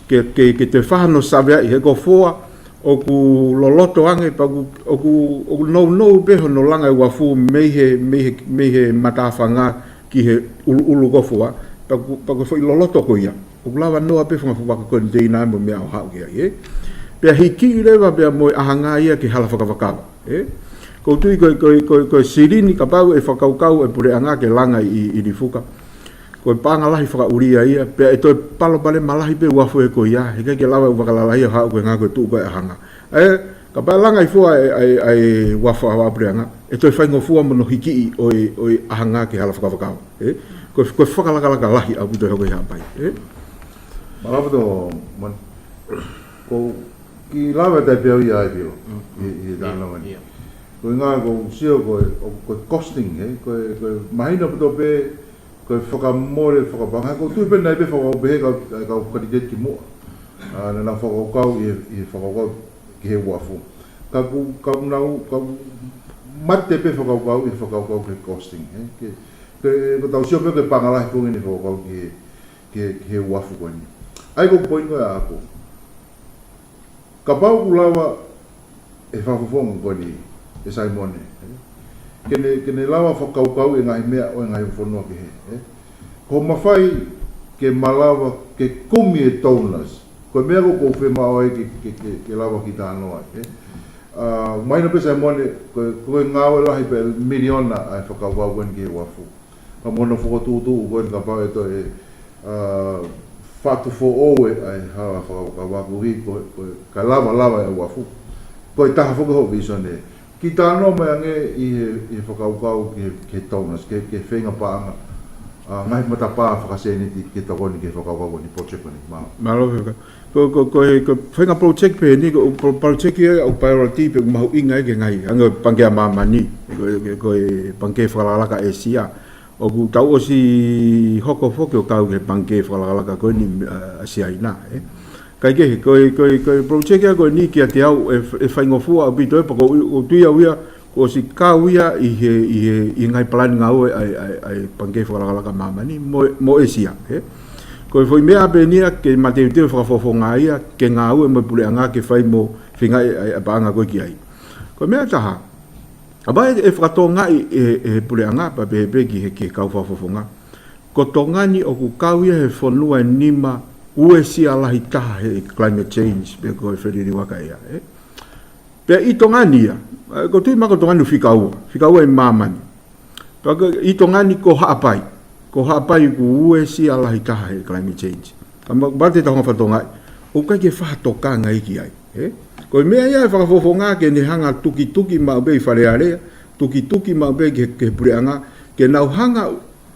ke, ke, ke toe fai hano saveaʻi, he ko Foa, ʻoku loloto ange, pea ʻoku, ʻoku, ʻoku nounou pē hono langa e uafu mei he, mei he, mei he matāfanga ki he ʻuluʻulu ko Foa, pea ʻoku, pea ko e foʻi loloto ko ia. ʻOku lava noa pē fanga fuʻu vaka koniteina mo e meʻa ʻo haʻu ki ai, ē? Pea hikiʻi leva pea mo e ʻahanga ia ki he hala fakavakava, ē? ʻOku ou tui ko e, ko e, ko e, ko e silini kapau ʻe fakakaukau e puleʻanga ke langa ʻi, ʻi Lifuka. Ko e paʻanga lahi fakaʻulia ia, pea ʻe toe palopalema lahi pē uafu ē ko ia, heʻikai ke lava ʻo vakalalahi ʻo haʻu ko e ʻuhinga ko e tuʻu ko ē ʻa e ʻahanga. ʻA ia, kapau ʻe langa ʻi Foa e, e, e uafu fakavahaʻapuleʻanga, ʻe toe faingofua mo hono hikiʻi ʻo e, ʻo e ʻahanga ki he hala fakavakava, ē? Ko e, ko e fakalakalaka lahi ʻaupito ʻe hoko ʻi Haʻapai, ē? Mālō ʻaupito, Moni. Ko e kiʻi lave atu pē au ia ai Pilo, Mm, ʻi, mm. ʻi he Yeah, talanoa ni. yeah. Ko e ʻuhinga ʻoku ou sio ko e, ʻo, ko e costing, ē? Ko e, ko e mahino ʻaupito pē, ko e fakamole, fakapaʻanga, ʻoku ou tui pē naʻe pē fakakaukau pehē kau, kau kaniteti kimuʻa. ʻA, naʻa nau fakakaukau ʻi he, ʻi he fakakaukau ki he uafu. Ka ʻoku, ka ʻoku nau, ka ʻoku mate pē fakakaukau ʻi he fakakaukau ki he costing, ē? Ke, ke, ko ʻetau sio pē ki he paʻanga lahi ko eni ʻi he fakakaukau ki he, ki he, ki he uafu ko eni. ʻA ia ko e poini ko ē ʻaʻaku. Kapau ʻoku lava ʻe he fakafofonga ko eni, ʻe Saimone, ē? Ke ne, ke ne lava fakakaukau e ngaahi meʻa ʻo e ngaahi fonua kehe, ē? Ko e mafai ke malava ke kumi e donors. Ko e meʻa ko ē ʻoku ou fiemaʻu ai ke, ke, ke, ke lava ke talanoa ai, ē? ʻA, mahino pē Saimone, ko e, ko e ngāue lahi pē miliona ʻa e fakakaukau ko eni ki he uafu. Ka mo hono fokotuʻutuʻu ko eni kapau ʻe toe, ʻa, fatu foʻou e, ʻa e hala fakakaukau ʻaʻaku ʻi he, ko, ko e, ka lava, lava e uafu. Ko e taha foki hoʻo visone. Ke talanoa mai ange ʻi he, ʻi he fakakaukau ki he, ki he donors, ki he, ki he feinga paʻanga, ʻa, ngaahi matapā fakasēniti ke tokoni ki he fakakaukau ko eni, project ko eni. Mālō. Mālō, Fika. Ko, ko, ko e, ko e feinga project pē eni, ko e pro-, project ia ʻoku priority pē ʻoku mahuʻinga ai ki he ngaahi, hangē ko e Pangikē ʻa Māmani, ko e, ko e, ko e Pangikē Fakalakalaka ʻĒsia. ʻOku tau ʻosi hoko foki ʻo kau ki he pangikē fakalakalaka ko eni, ʻa, ʻa Siaina, ē. Kae kehe, ko e, ko e, ko e project ia ko eni kiate au ʻe, ʻe faingofua ʻaupito ē, pea ʻoku ou, ou tui au ia, kuo ʻosi kau ia ʻi he, ʻi he, ʻi he ngaahi palani ngāue ʻa e, ʻa e, ʻa e Pangikē Fakalakalaka Māmani mo, mo ʻĒsia, ē. Ko e foʻi meʻa pē eni ia ke mateuteu fakafofonga ia, ke ngāue mo e puleʻanga ke fai mo feingaʻi ʻa e, ʻa e paʻanga ko ē ki ai. Ko e meʻa ʻe taha, ʻa ia ʻe, ʻe fakatokangaʻi ʻe, ʻe he puleʻanga, pea pehē pē ki he, ki he kau fakafofonga. Ko Tonga ni ʻoku kau ia he fonua ʻe nima uesia lahi taha he climate change, pe ko e feliliuaki ʻea, ē? Pea ʻi Tonga ni ia, ē, ʻoku ou tui mahalo ko Tonga ni ʻoku fika ua, fika ua ʻi māmani. Pea ko, ʻi Tonga ni ko Haʻapai, ko Haʻapai ʻoku uesia lahi taha he climate change. Ka ma-, mahalo te tau hanga ʻo fakatokangaʻi, ʻoku ʻikai ke fakatokanga ia ki ai, ē? Ko e meʻa ia ʻe fakafofonga ke ne hanga ʻo tukituki maʻu pē ʻi Fale Alea, tukituki maʻu pē ki he, ki he puleʻanga, ke nau hanga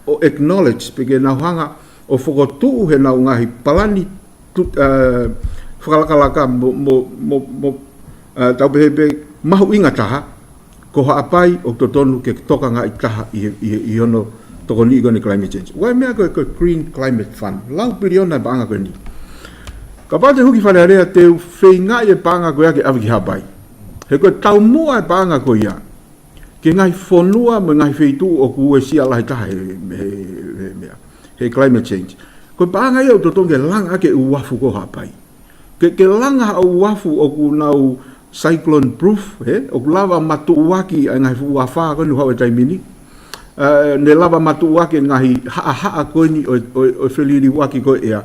ʻo acknowledge, pe ke nau hanga ʻo fokotuʻu heʻenau ngaahi palani tu-, ē, fakalakalaka mo, mo, mo, mo, ē, tau pehē pē mahuʻinga taha, ko Haʻapai ʻoku totonu ke tokangaʻi taha ʻi he, ʻi he, ʻi hono tokoniʻi ko eni climate change. ʻA ia meʻa ko e, ko e Green Climate Fund. Lau piliona e paʻanga ko eni. Kapau te u hū ki Fale Alea te u feingaʻi e paʻanga ko ia ke ʻave ki Haʻapai. He ko e taumuʻa e paʻanga ko ia ki he ngaahi fonua mo e ngaahi feituʻu ʻoku uesia lahi taha he, he, he meʻa, he climate change. Ko e paʻanga ia ʻoku totonu ke langa ʻaki e uafu ko Haʻapai. Ke, ke langa ha uafu ʻoku nau cyclone proof, ē? ʻOku lava matuʻuaki ʻa e ngaahi fuʻu afā ko eni ʻoku haʻu he taimi ni. Ē, ne lava matuʻuaki e ngaahi haʻahaʻa ko eni ʻo, ʻo, ʻo feliliuaki ko ē ʻea.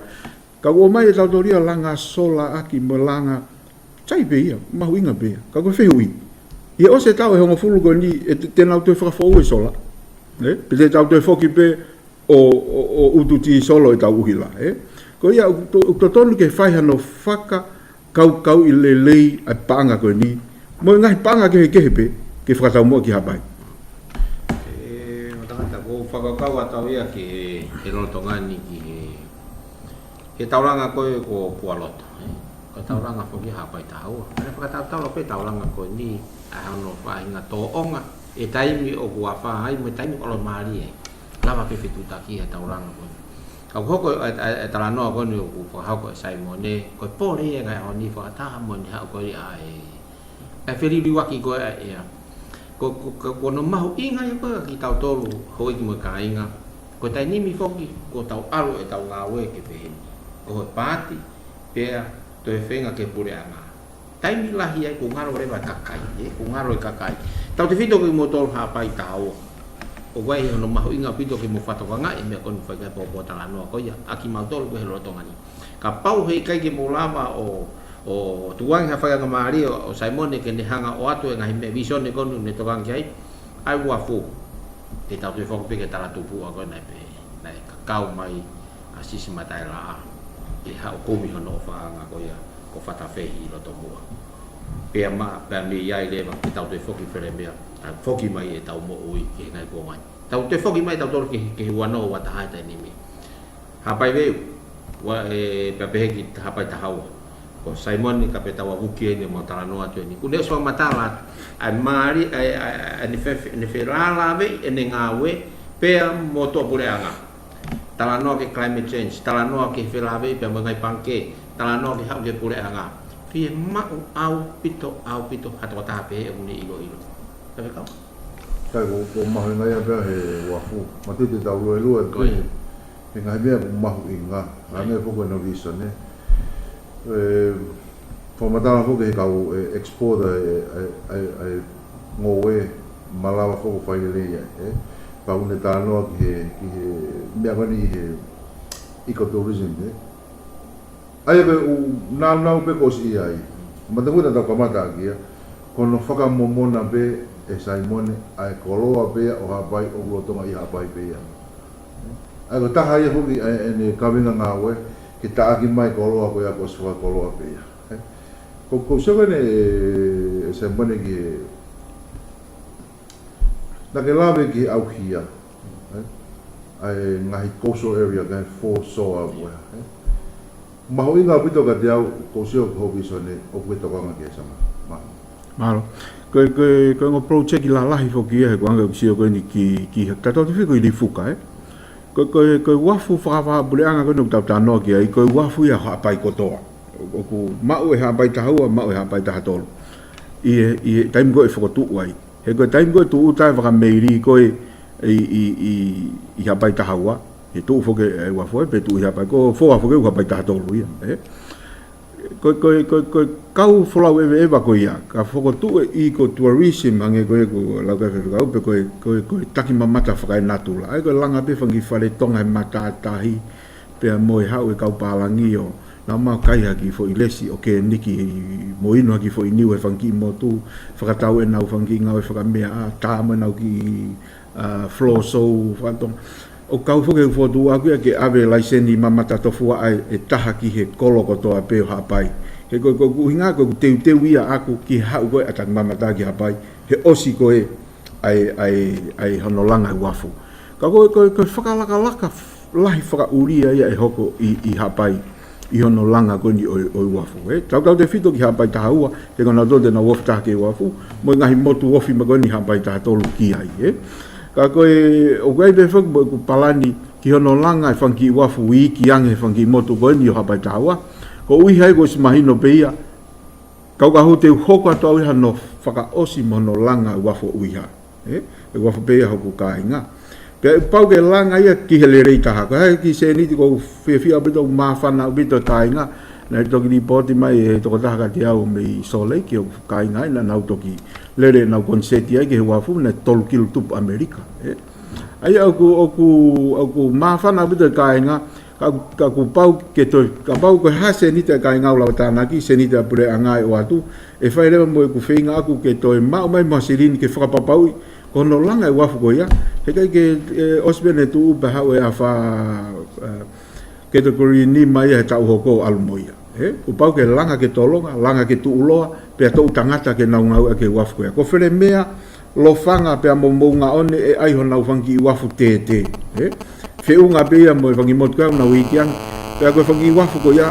Ka ʻoku ʻomai ʻe tautolu ia langa sola ʻaki mo langa, sai pē ia, mahuʻinga pē ia. Ka ko e fehuʻi, ʻi he ʻosi e taʻu ʻe hongofulu ko eni, ʻe te, te nau toe fakafoʻou e sola, ē? Pe te tau toe foki pē ʻo, ʻo, ʻo utu tīsolo ʻetau ʻuhila, ē? Ko ia ʻoku to-, ʻoku totonu ke fai hano fakakaukauʻi lelei ʻa e paʻanga ko eni mo e ngaahi paʻanga kehekehe pē ke fakataumuʻa ki Haʻapai. Ē, ʻo tangata, ʻoku ou fakakaukau atu au ia ki he, he lolotonga ni ki he, he taulanga ko ē ko Pualoto, ē? Ko e taulanga foki Haʻapai taha ua. Ka ne fakatautau pē taulanga ko eni ʻa hono faʻahinga tōʻonga ʻi he taimi ʻoku afā ai mo e taimi ʻoku ʻalomālie ai. Lava pē fetuʻutaki he taulanga ko eni. Ka ʻoku hoko e, e, e talanoa ko eni ʻoku fakahoko ʻe Saimone, ko e pole ia ʻi he ngaahi ʻaho ni fakataha mo eni haʻu ko ē ʻa e, e feliliuaki ko ē ʻa e ʻea. Ko, ko, ko, ko hono mahuʻinga ia ko ē kiate kitautolu houʻeiki mo e kāinga. Ko e taimi ni foki, ko ʻetau ʻalu ʻetau ngāue ke pehē ni. Ko e paati, pea toe feinga ki he puleʻanga. Taimi lahi ai ʻoku ngalo leva e kakai, ē, ʻoku ngalo e kakai. Tautefito kimoutolu Haʻapai taha ua. ʻOku ʻi ai hono mahuʻinga ʻaupito ke mou fakatokangaʻi e meʻa ko eni ʻoku fai ki ai e pōpōtalanoa ko ia, ʻa kimautolu ko ē he lolotonga ni. Kapau heʻikai ke mou lava ʻo, ʻo tukuange ha faiangamālie ʻo, ʻo Saimone ke ne hanga ʻo ʻoatu e ngaahi meʻa visone ko eni ʻoku ne tokanga ki ai, ʻa e uafu. Te tau toe foki pē ki he talatupuʻa ko ē naʻe pehē, naʻe kakau mai ʻa Sisi Mataʻelaʻā ke haʻu ʻo kumi hono ʻofaʻanga ko ia ko Fatafehi ʻi loto muʻa. Pea ma, pea mei ai leva ke tau toe foki Felemea, ʻa, foki mai ʻetau moʻui ki he ngaahi kuonga ni. Tau toe foki mai tautolu ki he, ki he ua noa ua taha he taimi ni. Haʻapai Veu, ua, ē, pea pehē ki Haʻapai taha ua. Ko Saimone Kapetaua Vuki eni ʻoku mau talanoa atu eni. ʻOku ne ʻosi fakamatala atu ʻa e mālie, ʻa e, ʻa e, ʻa e, ʻene fe-, ʻene felālāveʻi ʻene ngāue pea mo tuʻapuleʻanga. Talanoa ki he climate change, talanoa ki he felāveʻi pea mo e ngaahi pangikē, talanoa ki he haʻu ki he puleʻanga. ʻi he maʻu ʻaupito, ʻaupito ha tokotaha pehē ʻoku ne ʻiloʻilo. Faifekau? Kai ko, ko mahuʻinga ia pea he uafu. Matiti tau lue lue, ko ia. He ngaahi meʻa ʻoku mahuʻinga, ngaahi meʻa foki ʻena vīsone. ʻE, fakamatala foki he kau, ʻe, exporter, ʻe, ʻe, ʻe, ʻe, ngoue, malava foki fai lelei ia, ʻe. Pau ne talanoa ki he, ki he, meʻa ko eni he ecotourism, ʻe. ʻA ia ko e ʻū naunau pē ko ē ʻosi ʻi ai. Matakuta tau kamata ʻaki ia, ko hono fakamomona pē ʻe Saimone, ʻa e koloa pē ia ʻo Haʻapai ʻoku lolotonga ʻi Haʻapai pē ia. ʻA ia ko e taha ia foki ʻa ʻene kaveinga ngāue, ke taʻaki mai koloa ko ia kuo ʻosi fakakoloa pē ia. Ko, ko e sio ko eni ʻe Saimone ki he Naʻa ke lave ki he ʻauhia, ē? ʻA e ngaahi coastal area, ngaahi foreshore ʻauhia, ē? Mahuʻinga ʻaupito kiate au, ko e sio ki hoʻo vīsone, ʻoku ke tokanga ki ai, Saimone. Mālō. Mālō. Ko e, ko e, ko e ongo project lalahi foki ia, he ko e anga ʻeku sio ko eni ki, ki he, tatau te fiko ʻi Lifuka, ē? Ko e, ko e, ko e uafu fakapuleʻanga ko eni ʻoku tau talanoa ki ai, ko e uafu ia Haʻapai kotoa. ʻOku maʻu ʻe Haʻapai taha ua, maʻu ʻe Haʻapai taha tolu. ʻI he, ʻi he taimi ko ē ʻe fokotuʻu ai. He ko e taimi ko ē ʻoku tuʻuta ai e fakameili ko ē ʻi, ʻi, ʻi, ʻi Haʻapai taha ua, he tuʻu foki e uafu ai, pea tuʻu ʻi Haʻapai, ko e foʻi uafu ko ē ʻoku Haʻapai taha tolu ia, ē? Ko e, ko e, ko e, ko e kau folau ʻeveʻeva ko ia, ka fokotuʻu e ecotourism hangē ko ē ʻoku lau ki ai e faifekau, pe ko e, ko e, ko e takimamata fakaenatula. ʻA ia ko e langa pē fanga kiʻi fale tonga he matātahi, pea mo e haʻu e kau pālangi ʻo nau ō mai ʻo kai ha kiʻi foʻi lesi ʻo keniki mo inu ha kiʻi foʻi niu he fanga kiʻi motu, fakatau ʻenau fanga kiʻi ngāue fakameaʻa, tā mo ʻenau kiʻi, ʻa, floor show, fakatonga. ʻOku kau foki he fokotuʻu ʻaʻaku ia ke ʻave laiseni mamata tofuaʻa ʻe taha ki he kolo kotoa pē ʻo Haʻapai. He ko e, ko e ʻuhinga ko ʻeku teuteu ia ʻaʻaku ki he haʻu ko ē ʻa e takimamata ki Haʻapai, he ʻosi ko ē ʻa e, ʻa e, ʻa e hono langa e uafu. Ka ko e, ko e, ko e fakalakalaka lahi fakaʻulia ia ʻe hoko ʻi, ʻi Haʻapai, ʻi hono langa ko eni ʻo, ʻo e uafu, ē. Tautautefito ki Haʻapai taha ua, he ko nautolu te nau ofi taha ki he uafu, mo e ngaahi motu ofi mai ko eni Haʻapai taha tolu ki ai, ē. Ka ko e, ʻoku ʻi ai pē foki mo ʻeku palani ki hono langa e fanga kiʻi uafu iiki ange he fanga kiʻi motu ko eni ʻo Haʻapai taha ua, koeʻuhi he kuo ʻosi mahino pē ia, ka ʻoku ou teu hoko atu au ia hano fakaʻosi mo hono langa e uafu ʻo ʻUiha. Ē? E uafu pē ia hoku kāinga. Pea ʻoku pau ke langa ia ki he lelei taha. Ko e hā e kiʻi sēniti ʻoku ou fiefia ʻaupito, ʻoku māfana ʻaupito e kāinga. Naʻe toki lipooti mai e tokotaha kiate au mei Salt Lake ki hoku kāinga ai, naʻa nau toki lele ʻenau koniseti ai ki he uafu, naʻe tolu kilu tupu ʻAmelika. Ē? ʻA ia ʻoku, ʻoku, ʻoku māfana ʻaupito e kāinga, ka, ka kuo pau ke toe, kapau ko e hā e sēniti ʻa e kāinga ʻoku lava tānaki, sēniti ʻa e puleʻanga ʻe ʻoatu, ʻe fai leva mo ʻeku feinga ʻaʻaku ke toe maʻu mai mo ha silini ke fakapapauʻi ko hono langa e uafu ko ia, he ʻikai ke, ʻe, ʻosi pē ʻene tuʻu pea haʻu e afā, ʻa, category nima ia he taʻu hoko ʻo ʻalu mo ia. Ē, kuo pau ke langa ke tolonga, langa ke tuʻuloa, pea toʻu tangata ke nau ngāueʻaki e uafu ko ia. Ko Felemea, Lofanga pea mo Moʻungaʻone ʻe ʻai honau fanga kiʻi uafu tētē, ē? Feʻunga pē ia mo e fanga kiʻi motu ko ē ʻoku nau iiki ange. Pea ko e fanga kiʻi uafu ko ia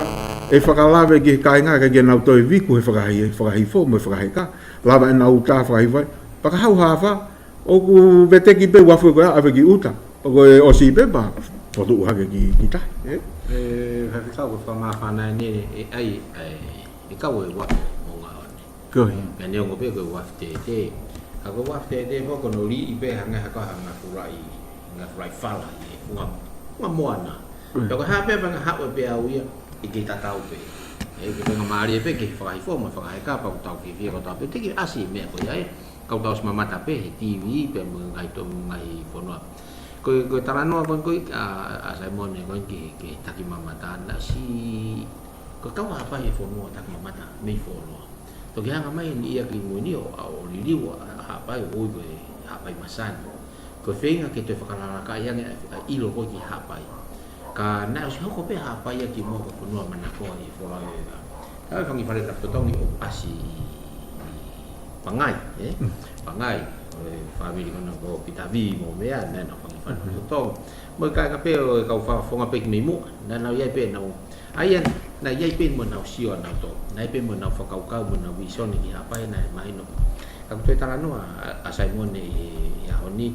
ʻe fakalave ki he kāinga kae ʻikai ke nau toe viku he fakahi-, fakahifo mo e fakaheka. Lava ʻenau uta fakahifo ai. Pea ka haʻu ha afā, ʻoku veteki pē uafu ko ia ʻave ki ʻuta. Pea ko e ʻosi pē pea fokotuʻu hake ki, ki tahi, ē? ʻE, faifekau, ko e fakamāfana eni ʻe ʻai, ʻe, ʻe kau e uafu Moʻungaʻone. Ko ia. Pea neongo pē ko e uafu tētē. Ka ko e uafu tētē foki ko hono liʻi pē hangē ha kau ha ngafulaʻi, ngafulaʻi fala ʻi he funga, funga moana. Mm. Pea ko e hā pē fanga haʻu pē ʻe au ia, ʻe kei tatau pē. ʻE, ke faingamālie pē ke fakahifo mo fakaheka pea ʻoku tau fiefia ko tau pē. Teʻeki ʻasi e meʻa ko ia ē. Ka ʻoku tau ʻosi mamata pē he TV pea mo e ngaahi to-, ngaahi fonua. Ko e, ko e talanoa ko ē ko ē, ʻa, ʻa Saimone ko ē ki he, ki he takimamata naʻe ʻosi, ko e kau Haʻapai he fonua takimamata mei fuoloa. Toki hanga mai eni ia ki mui ni ʻo, ʻo liliu ʻa Haʻapai ʻo ui ko e Haʻapai Masani. Ko e feinga ke toe fakalakalakaʻi ange ʻa e, ʻa e ʻilo ko ē ki Haʻapai. Ka naʻe ʻosi hoko pē Haʻapai ia kimuʻa ko e fonua manakoa ʻi he folau ʻe, ʻa, ʻa e fanga kiʻi fale tafitotongi ʻo ʻasi ʻi, ʻi Pangai, ē? Mm. Pangai, ʻo e fāmili ko ena ko Pita Vī mo meʻa, naʻe ʻi ai ʻenau fanga kiʻi fale tafitotongi. Mo e kāinga pē ʻo e kau fakafofonga pē ki mui muʻa, naʻa nau ʻi ai pē ʻenau ʻA ia, naʻe ʻi ai pē mo ʻenau sio ʻanautolu. Naʻe ʻi ai pē mo ʻenau fakakaukau mo ʻenau vīsone ki Haʻapai naʻe mahino. Ka ʻoku toe talanoa ʻa, ʻa Saimone ʻi, ʻi he ʻaho ni,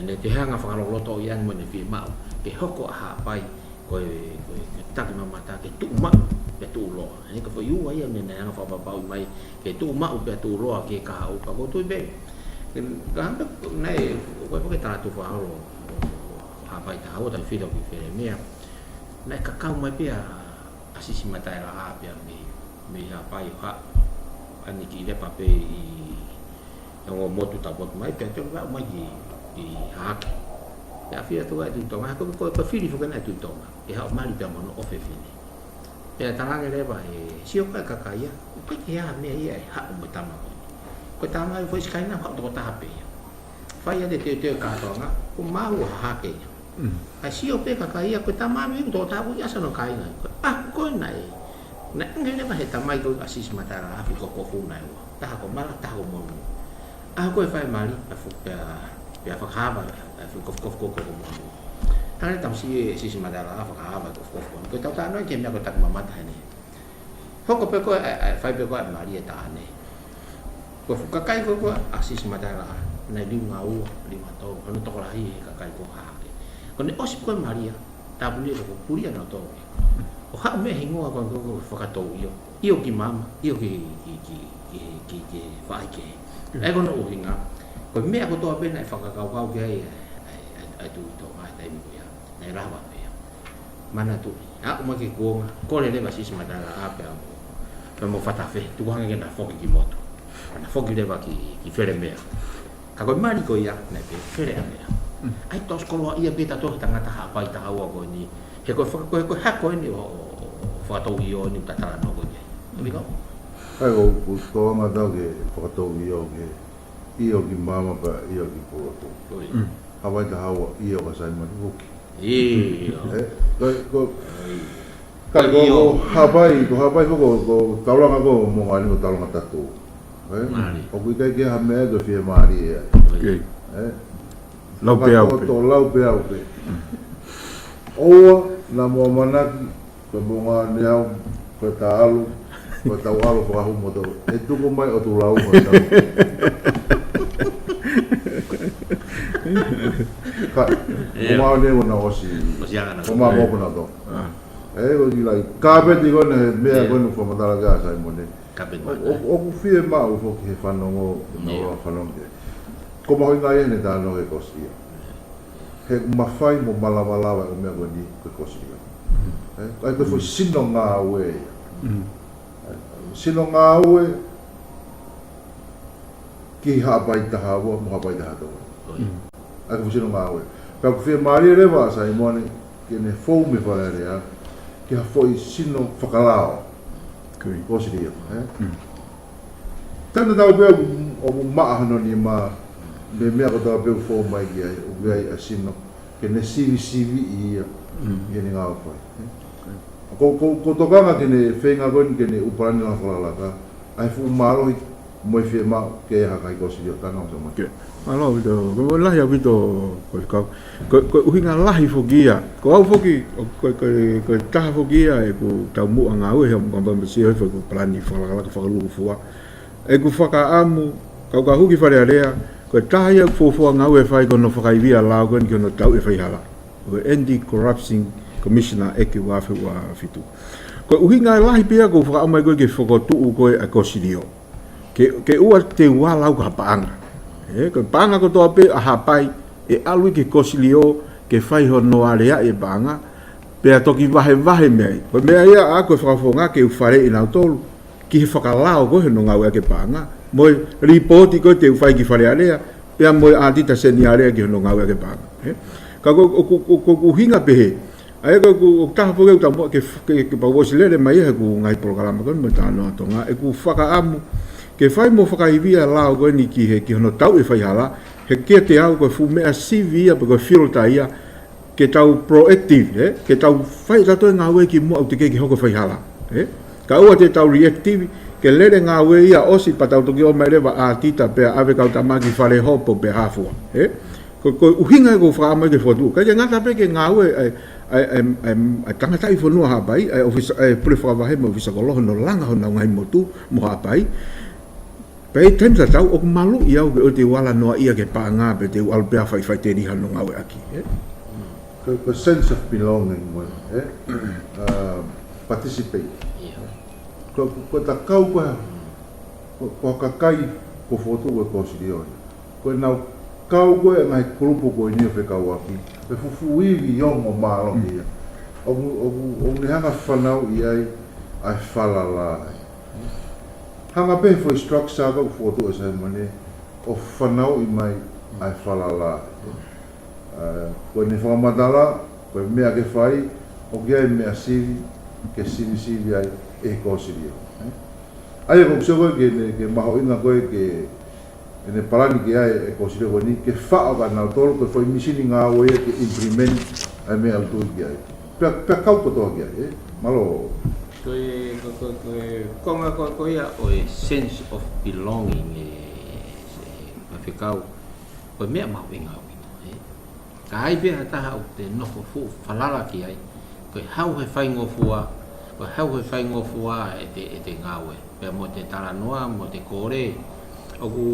ʻene toe hanga fakaloloto ia mo ʻene fiemaʻu ke hoko ʻa Haʻapai ko e, ko e, ko e takimamata ke tuʻu maʻu pea tuʻuloa. He ko e foʻi ua ia naʻe anga fakapapauʻi mai ke tuʻu maʻu pea tuʻuloa ki he kahaʻu, pea ʻoku ou tui pē. Ke, ka hanga pē naʻe, ko e pake tātu fakaholo, Haʻapai taha ua, tau filo ki Felemea. Naʻe kakau mai pē ʻa Sisi Mataʻela ʻa pea mei, mei Haʻapai ʻo haʻu. Ani ki lepa pē ʻi he ongo motu tau potu mai, pea toe aʻu mai ki, ki Hahake. Pea fili atu ai Tuʻi Tonga, ko, ko, ko e fili foki ena ʻa Tuʻi Tonga ke haʻu ʻo mali pea mo hono ʻofefine. Pea talaange leva ʻe Sio, ko e kakai ia, ʻoku ʻikai ke ʻi ai ha meʻa ia ʻe haʻu mo e tama ko eni. Ko e tama ia foʻi sikaina, haʻu tokotaha pē ia. Fai ʻa e teuteu kātoanga, ko e maʻu ʻa Hahake ia. ʻA Sio pē kakai ia, ko e tama ia ʻoku tokotaha, ʻoku ʻi ai hono kāinga. Ko e ʻaho ko ē naʻe, naʻe ʻange leva ʻe he tamai ko ē ʻa Sisi Mataʻela ʻa e foʻi kofukofu naʻe ua. Taha ko Mala, taha ko Monū. ʻAho ko ē fai mali, pea fu-, pea, pea fakahā ʻa e foʻi kofukofu ko, ko, ko Monū. Hanga ʻe he tamasiʻi ʻe Sisi Mataʻela ʻa fakahā ʻa e kofukofu ko. Ko ʻetau talanoa ki he meʻa ko e taki mamata heni. Hoko pē ko ē, ʻa e, ʻa e, fai pē ko ē ʻa e mali ʻa e taʻane. Ko e fuʻu kakai ko ē ʻa Sisi Mataʻela, naʻe liunga ua, liunga tolu, hono tokolahi he kakai ko Hahake. Ko ʻene ʻosi ko ē mali ia, tāpuni ko e pulia naʻe tō. ʻO haʻu mei he hingoa ko ē ko e Fakatouʻio. ʻIo ki maama, ʻio ki, ki, ki, ki, ki, ki he faʻahi kehe. ʻA ia ko hono ʻuhinga, ko e meʻa kotoa pē naʻe fakakaukau ki ai ʻa e, ʻa e, ʻa e, ʻa e Tuʻi Tonga ʻi he taimi ko ia, naʻe lava pē ia. Manatuʻi, aʻu mai ki he kuonga, kole leva Sisi Mataʻela ʻa pea mo, pea mo Fatafehi, tuku hake ke na foki ki motu. Na foki leva ki, ki Felemea. Ka ko e mali ko ia, naʻe pē Feleʻamea. ʻA ia ʻosi koloaʻia pē ʻe tautolu he tangata Haʻapai taha ua ko eni. He ko e faka-, ko e, ko e hako eni ʻo, ʻo, ʻo Fakatouʻio eni ʻoku ta talanoa ko eni. ʻOmi kau? ʻA ia ko, ko e toʻonga tau ki he Fakatouʻio ki he ʻio ki maama pea ʻio ki pulotu. Ko ia. Haʻapai taha ua ʻio ka Saimone Vuki. ʻIo. ʻE, ko, ko, Ka ko, ko Haʻapai, ko Haʻapai ko, ko, ko taulanga ko Moʻunga Eni ko taulanga tatau. ʻE? ʻOku ʻikai ke ʻi ai ha meʻa ʻe fiemālie ai. ʻE? Lau pē au pē. Ko ʻetau lau pē au pē. ʻOua naʻa mou ʻamanaki, ko Moʻunga Eni au, ko ʻetau ʻalu, ko ʻetau ʻalu fakahū moutolu. ʻE tuku mai ʻo tulau ko ʻetau. Ka, Moʻunga Eni ko ʻena ʻosi. ʻOsi ʻa ʻena. Ko ma mo ko na to. ʻE, ko e kiʻi laʻi kāpeti ko ena he meʻa ko ena ʻoku fakamatala ki ai ʻa Saimone. ʻOku fiemaʻu foki he fanongo, ʻenau fanongo ki ai. Ko e mahuʻinga ia ʻene talanoa ki he kosi ia. He mafai mo malavalava ʻo e meʻa ko eni ko e kosi ia. ʻE, ʻa ia ko e foʻi sino ngāue ia. ʻE, sino ngāue ki Haʻapai taha ua mo Haʻapai taha tolu. ʻA ia ko e foʻi sino ngāue. Pea ʻoku fiemālie leva ʻa Saimone ke ne fou mei Fale Alea ki ha foʻi sino fakalao. Kosi ia, ʻe? Tana tau pē ʻoku, ʻoku maʻa hono nima, mei he meʻa kotoa pē ʻoku fou mai ki ai, ʻoku ʻi ai ʻa e sino, ke ne sivisiviʻi ia, ʻi heʻene ngāue fai. Ko, ko, ko e tokanga ke ne feinga ko eni ke ne ʻū palani langa fakalakalaka, ʻa e fuʻu mālohi mo e fiemaʻu ke ʻi ai ha kakai kosi ʻo tana ʻo tama. Mālō ʻaupito, ko e lahi ʻaupito ko e kau. Ko, ko e ʻuhinga lahi foki ia. Ko au foki, ko, ko, ko e taha foki ia ʻeku taumuʻa ngāue he ʻoku mou kamata mei he sio he foʻi palani fakalakalaka fakalūkufua. ʻEku fakaʻamu, kau ka hū ki Fale Alea, ko e taha ia ʻeku fuofua ngāue ʻe fai ko hono fakaivia lao ko eni ki hono tauʻi e faihala. Ko e Anti-Corruption Commissioner Act ua afe ua fitu. Ko e ʻuhinga lahi pē ia ʻoku ou fakaʻamu ai ko ē ke fokotuʻu ko ē ʻa e kosilio. Ke, ke ʻoua te u ala au ki ha paʻanga. ʻE, ko e paʻanga kotoa pē ʻa Haʻapai, ʻe ʻalu ia ki he kosilio, ke fai hono aleaʻi e paʻanga, pea toki vahevahe mei ai. Ko e meʻa ia ʻa ko e fakafofonga ke u faleʻi nautolu ki he fakalao ko ē hono ngāueʻaki e paʻanga, mo e lipooti ko ē te u fai ki Fale Alea, pea mo e ʻatita seniale ki hono ngāueʻaki e paʻanga. ʻE? Ka ko, ko, ko, ko, ko e ʻuhinga pehē. ʻA ia ko, ko, ko e taha foki ʻeku taumuʻa ke, ke, ke pau ʻosi lele mai ia heʻeku ngaahi polokalama ko eni mo e Talanoa Tonga, ʻeku fakaʻamu ke fai mo fakaivia lao ko eni ki he, ki hono tauʻi e faihala, he kiate au ko e fuʻu meʻa sivi ia pe ko e filter ia, ke tau proactive, ʻe? Ke tau fai ʻe tautolu e ngāue kimuʻa ʻoku teʻeki ke hoko e faihala, ʻe? Kae ʻoua te tau reactive, ke lele ngāue ia ʻosi pea tau toki ō mai leva ʻatita pea ʻave kau tama ki fale hopo pea hā fua, ʻe? Ko, ko e ʻuhinga ia ʻoku ou fakaʻamu ai ke fokotuʻu. ʻIkai ke ngata pē ki he ngāue ʻa e, ʻa e, ʻa e, ʻa e, ʻa e tangataʻi fonua Haʻapai, ʻa e ʻōfisa, ʻa e pule fakavahe mo e ʻōfisa kolo, hono langa honau ngaahi motu mo Haʻapai. Pea ʻi he taimi tatau ʻoku maluʻi au ke ʻoua te u ala noaʻia ki he paʻanga pe te u ʻalu pē ʻo fai, fai tēlī hano ngāueʻaki, ʻe? Ko, ko e sense of belonging mo e, ʻe? Uh, participate. ʻIo. Ko, ko, ko e kau ko ē, ko, ko e kakai ko e fokotuʻu ko ē e kōsilio. Ko ʻenau kau ko ē ngaahi kulupu ko eni ʻo fekauʻaki, ʻo fufū ivi ʻo ongo mālohi ia. ʻOku, ʻoku, ʻoku ne hanga ʻo fanauʻi ai ʻa e falala. Hanga pē foʻi structure ko ē ʻoku fokotuʻu ʻe Saimone ʻo fanauʻi mai ʻa e falala. ʻA, ko ʻene fakamatala, ko e meʻa ke fai, ʻoku ʻi ai e meʻa sivi, ke sivisivi ai ʻe he kōsilio. ʻA ia ʻoku ou sio ko ē ke ne, ke mahuʻinga ko ē ke, ʻene palani ke ʻai e kōsilio ko eni, ke faʻo kia nautolu, ko e foʻi mīsini ngāue ia ke implement ʻa e meʻa ʻoku tui ki ai. Pea, pea kau kotoa ki ai, ē? Mālō. Ko e, ko, ko, ko e, konga ko, ko ia ʻo e sense of belonging, ē, ē, Faifekau. Ko e meʻa mahuʻinga ʻaupito, ē. Ka ai pē ha taha ʻoku te nofo fuʻu falala ki ai, ko e hau he faingofua, ko e hau he faingofua ʻete, ʻete ngāue. Pea mo ʻete talanoa, mo ʻete kole, ʻoku,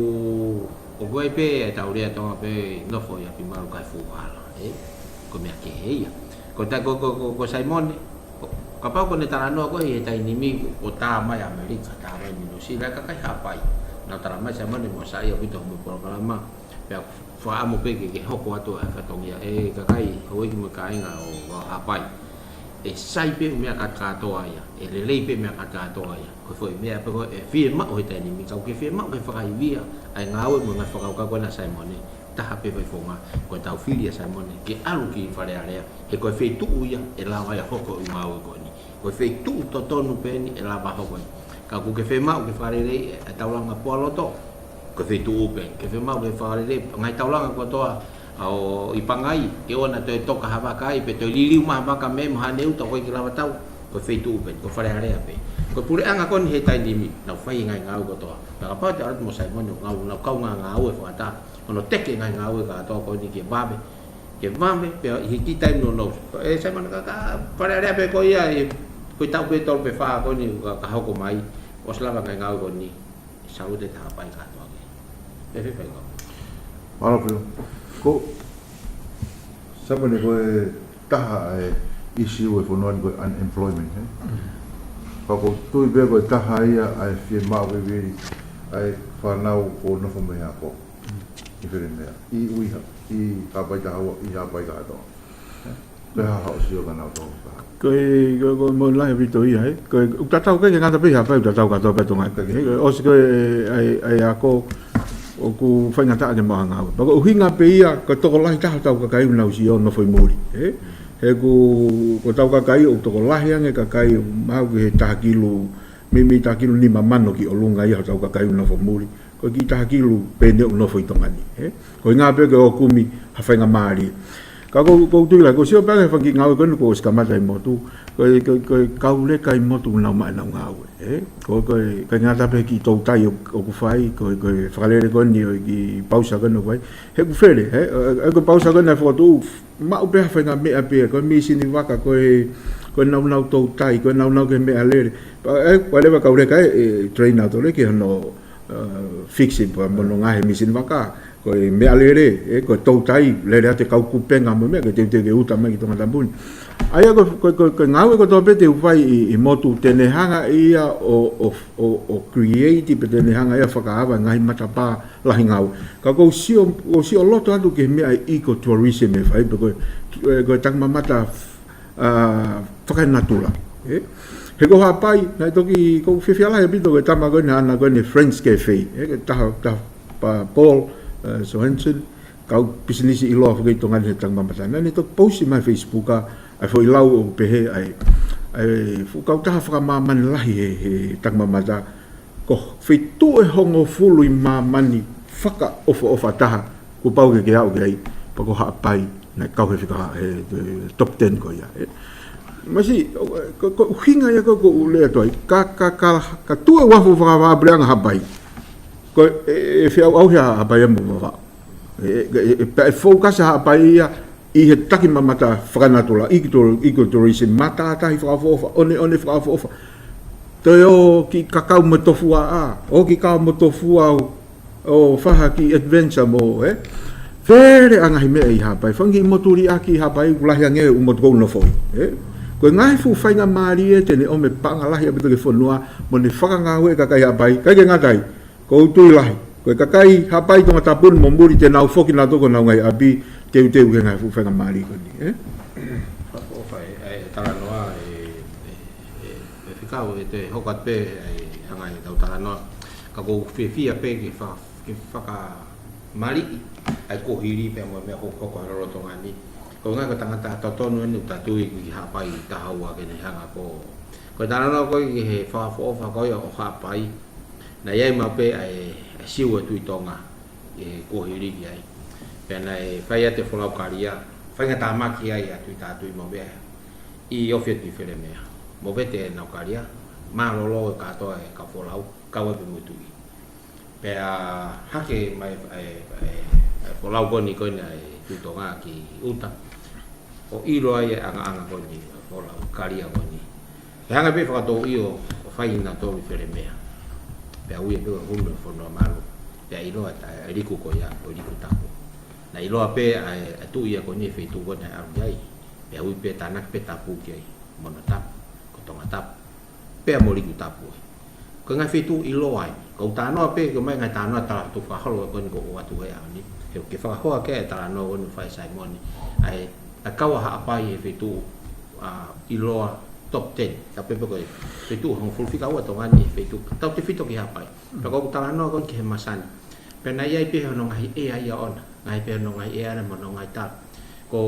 ʻoku ʻi ai pē ʻetau lea Tonga pē, nofo ʻi ʻapi malu kae fuʻu hala, ē. Ko e meʻa kehe ia. Ko ta-, ko, ko, ko, ko Saimone, ko, kapau ko ʻene talanoa ko ē he taimi ni, ʻo tā mai ʻAmelika, tā mai mei Nuʻusila, kakai Haʻapai. Nau tala mai Saimone mo sai ʻaupito mo e polokalama. Pea fakaʻamu pē ke, ke hoko atu ʻa e fatongia, ʻe kakai, houʻeiki mo e kāinga ʻo, ʻo Haʻapai. ʻE sai pē meʻa kātoa ia, ʻe lelei pē meʻa kātoa ia. Ko e foʻi meʻa pē ko ē ʻe fiemaʻu he taimi ni, ka ʻoku ke fiemaʻu ke fakaivia ʻa e ngāue mo e ngaahi fakakaukau ko ena ʻa Saimone, taha pē foʻi founga, ko ʻetau fili ʻa Saimone ke ʻalu ki Fale Alea, he ko e feituʻu ia ʻe lava ai ʻa e hoko ʻo e ngāue ko eni. Ko e feituʻu totonu pē eni ʻe lava hoko ai. Ka ʻoku ke fiemaʻu ke fakaleleiʻi e taulanga Pualoto, ko e feituʻu pē eni. Ke fiemaʻu ke fakaleleiʻi ngaahi taulanga kotoa ʻa ʻo ʻi Pangai, ke ʻoua naʻa toe toka ha vaka ai, pe toe liliu mai ha vaka mei heni ʻo tau ko ē ki Lavatau, ko e feituʻu pē eni, ko Fale Alea pē. Ko e puleʻanga ko eni he taimi ni, nau fai e ngaahi ngāue kotoa. Pea kapau te ʻalu atu mo Saimone ʻo ngāue, nau kaungā ngāue fakataha, hono teke e ngaahi ngāue kātoa ko eni ke vave, ke vave, pea ʻi he kiʻi taimi nounou. Ē, Saimone, ka, ka Fale Alea pē ko ia, ē, ko e taʻu pē tolu pe fā ko eni ka, ka hoko mai, ʻosi lava e ngaahi ngāue ko eni, salute ki Haʻapai kātoa. Pea fēfē kau? Mālō, Phil. Ko, Saimone, ko e taha e issue ʻo e fonua ni ko e unemployment, ē? Ka ʻoku ou tui pē ko e taha ia ʻa e fiemaʻu ke vili ʻa e fānau ʻoku nofo mei he ako. ʻI fē meʻa? ʻI ʻUiha, ʻi Haʻapai taha ua, ʻi Haʻapai kātoa. Ko e hā haʻo sio kia nautolu? Ko e, ko e, ko e meʻa lahi ʻaupito ia, ē? Ko e, ʻoku tatau ke, ke ngata pē ʻi Haʻapai, ʻoku tatau kātoa pē Tonga. Ē, ko e ʻosi ko ē, ʻa e, ʻa e ako, ʻoku faingataʻa ke maʻu ha ngāue. Pea ko e ʻuhinga pē ia, ko e tokolahi taha hotau kakai ʻoku nau sio ʻo nofo ʻi muli, ē? He ʻoku, ko hotau kakai ʻoku tokolahi ange e kakai ʻoku maʻu ki he taha kilu, meimei taha kilu nima mano ki ʻolunga ia hotau kakai ʻoku nofo muli. Ko e kiʻi taha kilu pē eni ʻoku nofo ʻi Tonga ni, ē? Ko e ʻuhinga pē ke ō ʻo kumi ha faingamālie. Ka ʻoku, ʻoku ou tui lahi, ʻoku ou sio pē ange he fanga kiʻi ngāue ko eni kuo ʻosi kamata ʻi motu, ko e, ko e, ko e kau leka ʻi motu ʻoku nau maʻu ʻenau ngāue, ē? Ko e, ko e, ʻikai ngata pē he kiʻi toutai ʻoku, ʻoku fai, ko e, ko e fakalele ko eni ʻo e kiʻi pausa ko eni ʻoku fai. He ʻoku fele, ē? Ē, ē, ko e pausa ko eni ʻa e fokotuʻu, maʻu pē ha faʻahinga meʻa pē, ko e mīsini vaka, ko e, ko e naunau toutai, ko e naunau ki he meʻalele. Pea, ē, whatever kau leka ē, ʻe train atu leva ki hono, uh, fix it, pea mo hono ngaohi e mīsini vaka, ko e meʻalele, ē, ko e toutai, lele atu e kau kupenga mo e meʻa, ke teuteu ke uta mai ki Tongatapu ni. ʻA ia ko, ko, ko, ko e ngāue kotoa pē te u fai ʻi, ʻi motu te ne hanga ia ʻo, ʻo, ʻo, ʻo create, pe te ne hanga ia ʻo fakaava e ngaahi matapā lahi ngāue. Ka ʻoku ou sio, ʻoku ou sio loto atu ki he meʻa ʻa e ecotourism ʻe fai, pe ko e, ē, ko e takimamata, ā, fakaenatula. Ē? He ko Haʻapai, naʻe toki, ʻoku ou fiefia lahi ʻaupito ko e tama ko eni, ʻa ena ko eni French Cafe. Ē, ko e taha, taha pē Paul, ē, Johansson, kau pisinisi ʻiloa foki ʻi Tonga ni he takimamata. Naʻá ne toki post mai he Facebook ʻa, ʻa e foʻi lau ʻoku pehē ai, ʻa e fuʻu kautaha fakamāmani lahi he, he takimamata, ko e feituʻu ʻe hongofulu ʻi māmani fakaʻofoʻofa taha, kuo pau ke ke aʻu ki ai, pea ko Haʻapai naʻe kau he fika he, he top ten ko ia, ē. Masiʻi, ʻo, ko, ko e ʻuhinga ia ko, ʻoku ou lea atu ai, ka, ka, ka, ka tuʻu e uafu fakavahaʻapuleʻanga Haʻapai, ko e, ʻe, ʻe feʻauʻauhi ʻa Haʻapai ia mo Vavaʻu. ʻE, ʻe, ʻe, pea ʻe focus ʻa Haʻapai ia ʻi he takimamata fakanatula, ecotour-, ecotourism, matātahi fakaʻofoʻofa, ʻoneʻone fakaʻofoʻofa. Toe ō ki kakau mo tofuaʻa, ō ki kakau mo tofuaʻa ʻo, ʻo fai ha kiʻi adventure mo, ē? Fele ʻa e ngaahi meʻa ʻi Haʻapai, fanga kiʻi motu liʻaki ʻi Haʻapai, ʻoku lahi ange ʻū motu ʻoku ou nofo ai, ē? Ko e ngaahi fuʻu faingamālie te ne ʻomai e paʻanga lahi ʻaupito ki he fonua, mo ne fakangāueʻi e kakai Haʻapai, ʻikai ke ngata ai, ko e ʻutu lahi. Ko e kakai Haʻapai, Tongatapu mo muli te nau foki nautolu ki honau ngaahi ʻapi, teuteu ki he ngaahi fuʻu faingamālie ko eni, ē? Ko e fai, ʻa e talanoa, ē, ē, ē, ē, fekau, ʻe toe hoko atu pē, ʻa e anga ʻetau talanoa. Ka ʻoku ou fiefia pē ke fa-, ke fakamaliʻi ʻa e kuohili pea mo e meʻa ʻoku hoko he lolotonga ni. Ko e ʻuhinga ko e tangata totonu eni ʻoku tau tui ki Haʻapai taha ua ke ne hanga ko. Ko e talanoa ko ē ki he fakaʻofoʻofa ko ia ʻo Haʻapai. Naʻe ʻi ai maʻu pē ʻa e, ʻa e Siu ʻa e Tuʻi Tonga ʻi he kuohili ki ai. Pea naʻe fai atu e folau kalia, faingatāmaki ai ʻa Tuʻitātui mo Vete ʻi he ʻofi ʻa Tuʻifelemea. Mo Vete ʻenau kalia, mālōlō e kātoa e kau folau, kau ai pē mo e tuʻi. Pea hake mai e, e, e, e folau ko eni ko eni ʻa e Tuʻi Tonga ki ʻuta. ʻO ʻilo ai e ʻangaʻanga ko eni ʻo e folau kalia ko eni. Pea hanga pē fakatouʻi ʻo, ʻo fai nautolu ʻi Felema. Pea ui ʻe pē ʻo hunu e fonua malu. Pea ʻiloa e ta-, e liku ko ia, ko e Liku Tapu. Naʻe ʻiloa pē ʻa e, ʻa e tuʻi ia ko eni e feituʻu ko eni naʻe ʻalu ki ai. Pea ui pē, tānaki pē tapu ki ai. Mono Tapu, ko Tonga Tapu. Pea mo Liku Tapu. Ko e ngaahi feituʻu ʻiloa eni. Ko ʻeku talanoa pē, ko e ngaahi talanoa tala tu fakaholo ko eni ʻoku ʻoatu he ʻaho ni. He ke fakahoa ki ai e talanoa ko eni ʻoku fai ʻe Saimone. ʻA e, ʻa e kau ʻa Haʻapai he feituʻu, ʻa, ʻiloa top ten. Ka pehē pē ko e feituʻu hongofulu fika ua Tonga ni he feituʻu. Tautefito ki Haʻapai. Pea ko ʻeku talanoa ko eni ki he masani. Pea naʻe ʻi ai pē hono ngaahi ʻea ia ʻoʻona. Ngaahi pē hono ngaahi ʻea ʻana mo hono ngaahi tala. Ko,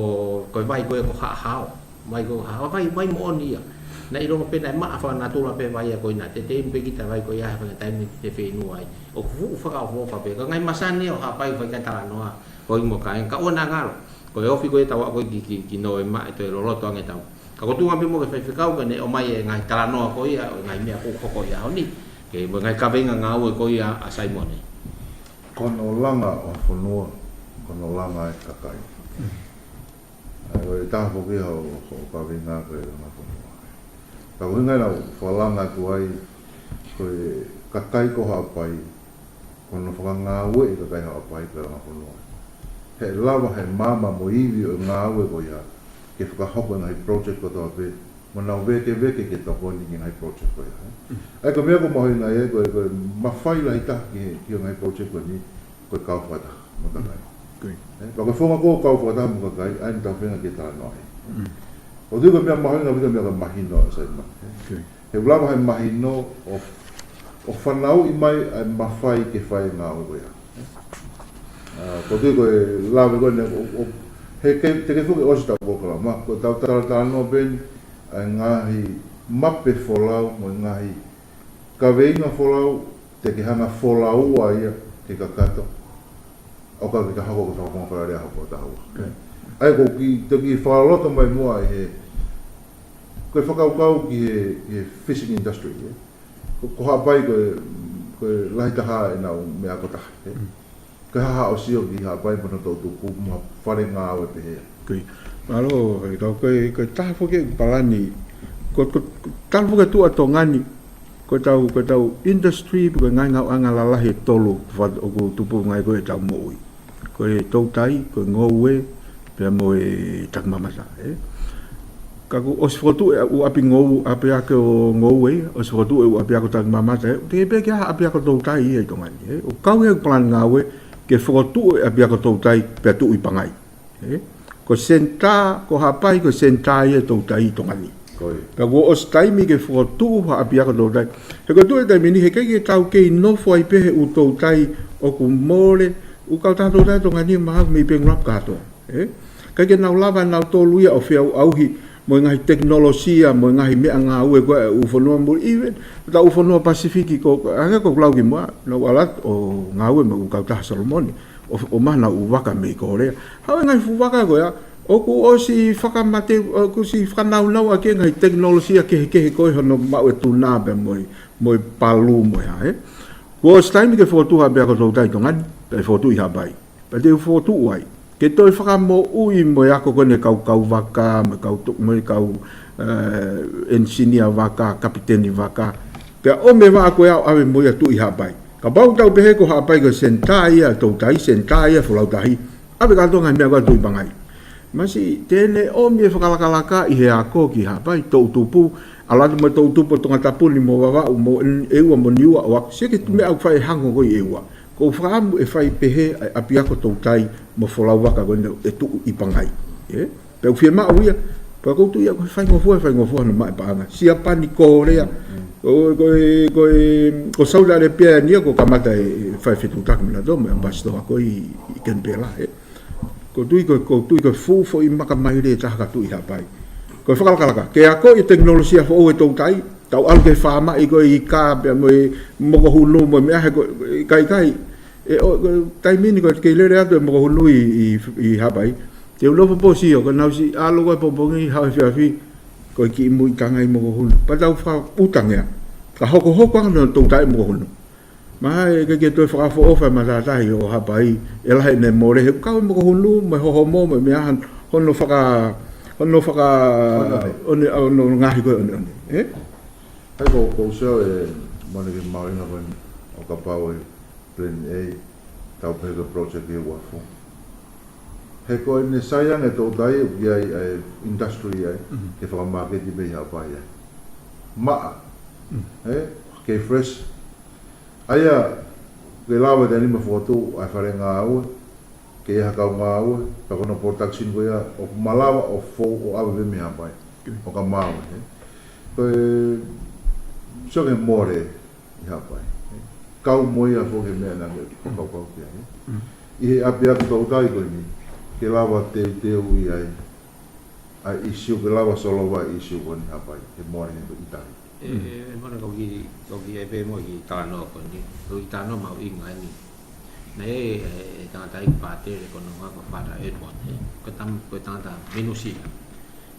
ko e vai ko ē ko Haʻahao. Vai ko Haʻahao, vai, vai moʻoni ia. Naʻe ʻilonga pē naʻe maʻa fakanatula pē vai ia ko ena. Te tei pē kita vai ko ia he faʻahinga taimi te feinua ai. ʻOku fuʻu fakaʻofoʻofa pē. Ka ngaahi masani ʻo Haʻapai fai ki ai e talanoa. Ko e mo ka en ka ʻoua naʻa ngalo. Ko e ofi ko ē ʻetau ako ki, ki, ki Noema ʻe toe loloto ange ʻetau. Ka ko e tuʻunga pē mo ke faifekau ke ne ʻomai e ngaahi talanoa ko ia, ʻo e ngaahi meʻa ʻoku hoko ʻi he ʻaho ni. Ke mo e ngaahi kaveinga ngāue ko ia ʻa Saimone. Ko hono langa ʻo e fonua, ko hono langa e kakai. ʻA ia, ko e taha foki ia ʻo, ʻo kaveinga ko e langa fonua. Ka ko e ʻuhinga ia naʻa ku fakalanga atu ai, ko e kakai ko Haʻapai, ko hono fakangāueʻi e kakai Haʻapai ko e langa fonua. He lava he maama mo e ivi ʻo e ngāue ko ia, ke fakahoko e ngaahi project kotoa pē, mo nau vēkeveke ke tokoni ki he ngaahi project ko ia, ē. ʻA ia ko e meʻa ʻoku mahuʻinga ai, ko e, ko e mafai lahi taha ki he, ki he ngaahi project ko eni, ko e kau fakataha mo e kakai. Ē, pea ko e founga ko ē kau fakataha mo e kakai, ʻa ia naʻa tau feinga ke talanoa ai. ʻOku ou tui ko e meʻa mahuʻinga ʻaupito e meʻa ko e mahino ʻa Saimone, ē. He ʻoku lava he mahino ʻo, ʻo fanauʻi mai ʻa e mafai ke fai e ngāue ko ia. ʻA, ʻoku ou tui ko e lave ko eni, ʻo, ʻo, he ke, te ke foki ʻosi ʻetau polokalama, ko ʻetau talatalanoa pē eni, ʻa e ngaahi mape folau, mo e ngaahi kaveinga folau, te ke hanga folaua ia ke kakato. ʻO ka ke ka hoko ko e fakafofonga fakaʻaliʻali ʻa Haʻapai taha ua. ʻA ia ko e kiʻi, te u kiʻi fakaloto mai muʻa ʻi he, ko e fakakaukau ki he, ki he fishing industry, ē. Ko, ko Haʻapai ko e, ko e lahi taha ʻenau meʻa ako taha, ē. Ko e hā haʻo sio ki Haʻapai mo hono toʻutupu mo e fale ngāue pehē. Mālō, ʻe kau ko e, ko e taha foki e palani, ko, ko, ko e taha foki e tuʻu ʻa Tonga ni, ko ʻetau, ko ʻetau industry, ko e ngaahi ngāueʻanga lalahi ʻe tolu, fa-, ʻoku tupu ngai ko ē ʻetau moʻui. Ko e toutai, ko e ngoue, pea mo e takimamata, ē. Ka kuo ʻosi fokotuʻu e ʻū ʻapi ngou-, ʻapiako ngoue, ʻosi fokotuʻu e ʻū ʻapiako takimamata, ē. Te pē ke ʻi ai ha ʻapiako toutai ia ʻi Tonga ni, ē. ʻOku kau he palani ngāue, ke fokotuʻu e ʻapiako toutai, pea tuʻu ʻi Pangai. Ē? Ko e senitā, ko Haʻapai, ko e senitā ia e toutai ʻi Tonga ni. Ko ia. Pea kuo ʻosi taimi ke fokotuʻu ha ʻapiako toutai. He ko e tuʻu e taimi ni, he ʻikai ke tau kei nofo ai pē he ʻū toutai ʻoku mole, ʻū kautaha toutai Tonga ni mahalo mei Bangalore kātoa. Ē? ʻIkai ke nau lava nautolu ia ʻo feʻauʻauhi mo e ngaahi tekinolosia, mo e ngaahi meʻangāue ko ē ʻū fonua muli, even, ʻetau ʻū fonua Pasifiki ko, hangē ko ʻeku lau kimuʻa, nau ʻalu atu ʻo ngāue mo e ʻū kautaha Solomone. ʻO, ʻo maʻu haʻanau ʻū vaka mei Kōlea. Haʻu e ngaahi fuʻu vaka ko ia, ʻoku ʻosi fakamate, ʻoku ʻosi fakanaunau ʻaki e ngaahi tekinolosia kehekehe ko ē hono maʻu e tuna pea mo e, mo e palu mo e hā, ē. Kuo ʻosi taimi ke fokotuʻu ha ʻapiako toutai ʻi Tonga ni, pea fokotuʻu ʻi Haʻapai. Pea te u fokotuʻu ai. Ke toe fakamoʻui mo e ako ko eni e kau kauvaka, mo e kau to-, mo e kau, ē, ʻenisinia vaka, kapiteni vaka. Pea ʻomai e vaʻa ko ia ʻo ʻave mo ia ʻo tuʻu ʻi Haʻapai. Kapau te tau pehē ko Haʻapai ko e senitā ia e toutai, senitā ia e folau tahi. ʻAve kātoa e ngaahi meʻa ko ē ʻo tuʻu ʻi Pangai. Masiʻi, te ne ʻomi e fakalakalaka ʻi he ako ki Haʻapai, toʻutupu, ʻalu atu mo e toʻutupu ʻo Tongatapu ni mo Vavaʻu mo ʻEua mo Niua ʻo ako. Sio ki he meʻa ʻoku fai e hango ko ē ʻEua. Ko e fakaʻamu ʻe fai pehē ʻa e ʻapiako toutai mo e folau vaka ko eni ʻe tuʻu ʻi Pangai. ʻE? Pea ʻoku fiemaʻu ia, pea ʻoku ou tui ia ko e faingofua, faingofua hono maʻu e paʻanga. Siapani, Kōlea, ko, ko, ko, ko Saudi Arabia ni ia ʻoku kamata e, e fai fetuʻutaki mo nautolu mo e ʻambasitoa ko ē ʻi, ʻi Kenipela, ʻe. ʻOku ou tui ko, ʻoku ou tui ko e fuʻu foʻi maka maile ʻe taha ka tuʻu ʻi Haʻapai. Ko e fakalakalaka, ke akoʻi e tekinolosia foʻou e toutai, tau ʻalu ki he faamaʻi ko ē ʻi Ka pea mo e mokohunu mo e meʻa he ko e kaikai. ʻE, ʻo, ko e taimi ni ko e kei lele atu e mokohunu ʻi, ʻi, ʻi Haʻapai. Te u nofo pē ʻo sio, ko ʻenau siʻi ʻalu ko ē pongipongi, haʻu efiafi, ko e kiʻi muiʻi tangai mokohunu. Pea tau fakaʻuta ange ia. Ka hokohoko ange hono toutai mokohunu. Mahalo ʻe ʻikai ke toe fakaʻofoʻofa e matātahi ʻo Haʻapai, ʻe lahi ʻene mole he ʻoku kau e mokohunu, mo e hohomo, mo e meʻa hano, hono faka, hono faka, ʻoneʻone, ʻone, ʻone, ʻone ngaohi ko ē ʻoneʻone, ʻe? ʻAi ko, ko u sio e mone ke mahuʻinga ko eni ʻo kapau ʻe plan A, tau pehē ko e project ʻe uafu. He ko ʻene sai ange e toutai ʻoku ʻi ai e industry ai, ke fakamāketi mei Haʻapai ai. Maʻa, ʻe, kei fresh. ʻA ia, ke lava te nima fokotuʻu ʻa e fale ngāue, ke ʻi ai ha kau ngāue, pea ko hono production ko ia, ʻoku malava ʻo fou ʻo ʻave mei Haʻapai. ʻO ka maau, ʻe. Ko e, sio ki he mole ʻi Haʻapai. Kau mo ia foki e meʻa naʻa ke fakakaukau ki ai. ʻI he ʻapiako toutai ko eni, ke lava teuteu ʻi ai. ʻA e ʻīsiu ke lava solova e ʻīsiu ko eni Haʻapai, he mole he ko ʻItali. ʻE, ʻe, ʻe, mole ko ki, ko ki e pē mo ki talanoa ko eni, ko ki talanoa mahuʻinga eni. Naʻe, ʻe, ʻe tangata ʻi Pātele ko hono ʻuhinga ko Father Edward, ʻe. Ko tam, ko tangata Minusila.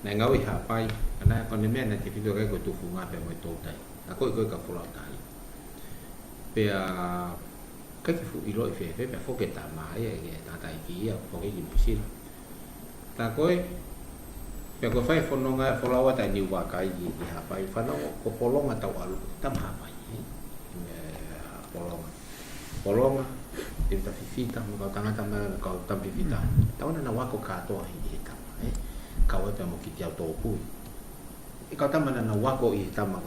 Naʻe ngāue ʻi Haʻapai, ka naʻe ko ʻene meʻa naʻe tefito ki ai ko e tufunga pea mo e toutai. Akoʻi ko ē kau folau tahi. Pea, ʻikai ke fuʻu ʻiloʻi fēfē, pea foki e tama ia, ʻe tangataʻeiki ia, foki ki Nuʻusila. Tā ko ē, pea ko e fai fononga e folau ʻa e niu vakai ki, ki Haʻapai, fanongo ko Polonga Tauʻalu, tama Haʻapai, ʻe? ʻE, Polonga. Polonga, Tevita Fifita, mo e kau tangata mai, kau tama Fifita. Tau naʻa nau ako kātoa ʻi he tama, ʻe? Kau ai pea mo Kitiau Tōpui. ʻE kau tama naʻa nau ako ʻi he tama.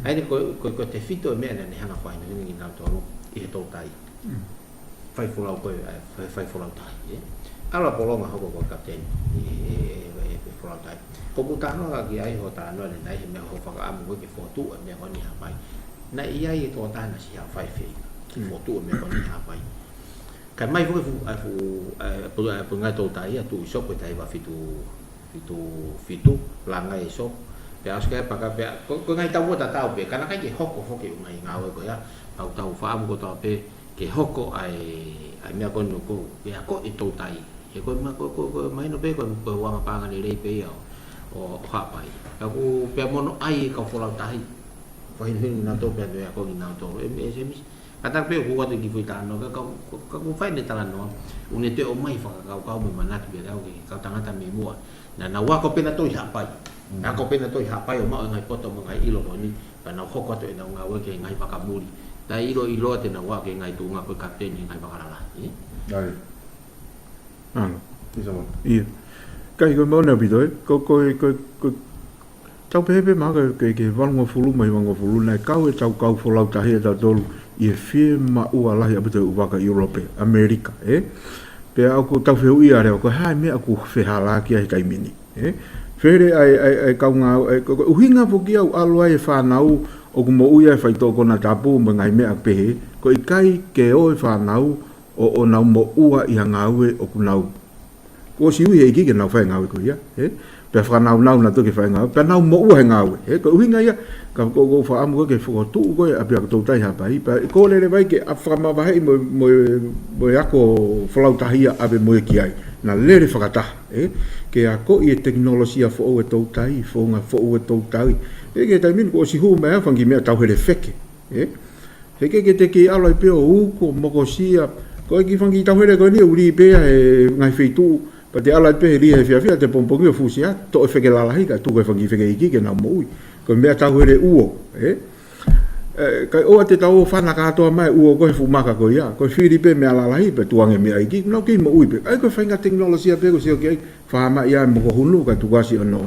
ʻA ia ko, ko, ko e tefito e meʻa naʻa ne hanga ʻo fakahinohino kinautolu ʻi he toutai. Fai folau ko ē, ʻa e, fai, fai folau tahi, ʻe. ʻAlu ʻa Polonga hoko ko e kapiteni, ʻe, ʻe, ʻe, ʻe folau tahi. Ko ʻeku talanoa ki ai hoʻo talanoa ʻanenai he meʻa hoʻo fakaʻamu ko ē ke fokotuʻu e meʻa ko eni Haʻapai. Naʻe ʻi ai e tokotaha naʻe siʻi haʻu ʻo fai feinga ke fokotuʻu e meʻa ko eni Haʻapai. Kae ʻomai foki e fuʻu, ʻa e fuʻu, ʻa e pu-, ʻa e puleʻanga toutai ʻa Tuʻisopo ʻi he taha hiva fitu, fitu, fitu, langai e sō. Pea ʻosi ko ē paka pea, ko, ko e ngaahi taʻu ʻo tatau pē, ka naʻe ʻikai ke hoko foki e ngaahi ngāue ko ia, tau, tau fakaʻamu kotoa pē ke hoko ʻa e, ʻa e meʻa ko eni ʻoku, pea ko e toutai. He ko e ma-, ko, ko, ko e mahino pē, ko, ko e uanga paʻanga lelei pē ia ʻo, ʻo, ʻo Haʻapai. Pea ʻoku, pea mono ai e kau folau tahi. Fakahinohino kinautolu pea toe ako kinautolu. ʻE, ʻe, ʻe, Kātaki pē ʻoku ʻoatu e kiʻi foʻi talanoa, ka, ka, ka, ka ʻoku fai ʻene talanoa, ʻoku ne toe ʻomai fakakaukau mo e manatu pē ʻa e kau tangata mei muʻa. Naʻa nau ako pē nautolu ʻi Haʻapai. Naʻa nau ako pē nautolu ʻi Haʻapai ʻo maʻu e ngaahi poto mo e ngaahi ʻilo ko eni, pea nau hoko atu ʻenau ngāue ki he ngaahi vaka muli. Taʻe ʻiloʻilo ʻa ʻenau ako ki he ngaahi tuʻunga ko e kapiteni he ngaahi vaka lalahi. ʻAi. ʻAlo. ʻIo. ʻIo. Kae ko e maʻu ʻaupito, ʻe? Ko, ko, ko, ko, tau pehē pē mahalo ke, ke valungofulu mo e hivangofulu naʻe kau e tau kau folau tahi ʻa tautolu ʻi he fiemaʻu lahi ʻaupito ʻi he ʻū vaka ʻIulope, ʻAmelika, ʻe? Pea ʻoku tau fehuʻia leva, ko e hā e meʻa ʻoku fehālaaki ai he taimi ni, ʻe? Fele ai, ai, ai kau ngāue, ai, ko, ko e ʻuhinga foki ia ʻoku ʻalu ai e fānau ʻoku moʻui ai e faitoʻo konatapu mo e ngaahi meʻa pehē, ko e ʻikai ke ō e fānau ʻo, ʻo nau moʻua ʻi ha ngāue ʻoku nau. Kuo ʻosi ui he ʻEiki ke nau fai e ngāue ko ia, ʻe? Pea fakanaunau nautolu ke fai e ngāue, pea nau moʻua he ngāue, ʻe? Ko e ʻuhinga ia, ka ko, ko e fakaʻamu ko ē ke fokotuʻu ko ē ʻapiako toutai Haʻapai, pea ʻe kole leva ai ke ʻa fakamavaheʻi mo, mo, mo e ako folau tahi ia ʻave mo ia ki ai. Naʻa lele fakataha, ʻe? Ke akoʻi e tekinolosia foʻou e toutai, founga foʻou e toutai. ʻE, ki he taimi ni kuo ʻosi hū mai ʻa e fanga kiʻi meʻa tauhele feke, ʻe? He ʻikai ke te kei ʻalu ai pē ʻo uku ʻo mokosia. Ko e kiʻi fanga kiʻi tauhele ko eni ʻoku lī pē ia he ngaahi feituʻu. Pea te ʻalu ai pē he lī he efiafi, te pongipongi ʻo fusia, toʻo e feke lalahi kae tuku e fanga kiʻi feke iiki ke nau moʻui. Ko e meʻa tauhele ʻuo, ʻe? ʻE, kae ʻoua te tau ō ʻo fana kātoa mai ʻo ʻoua ko e fuʻu maka ko ia. Ko e fili pē meʻa lalahi pē tuʻu ange mei he ʻEiki. Nau kei moʻui pē. ʻA ia ko e faʻahinga tekinolosia pē ko e sio ki ai. Fā mai ia mo ko hunu, kae tuku ʻasi ʻo nau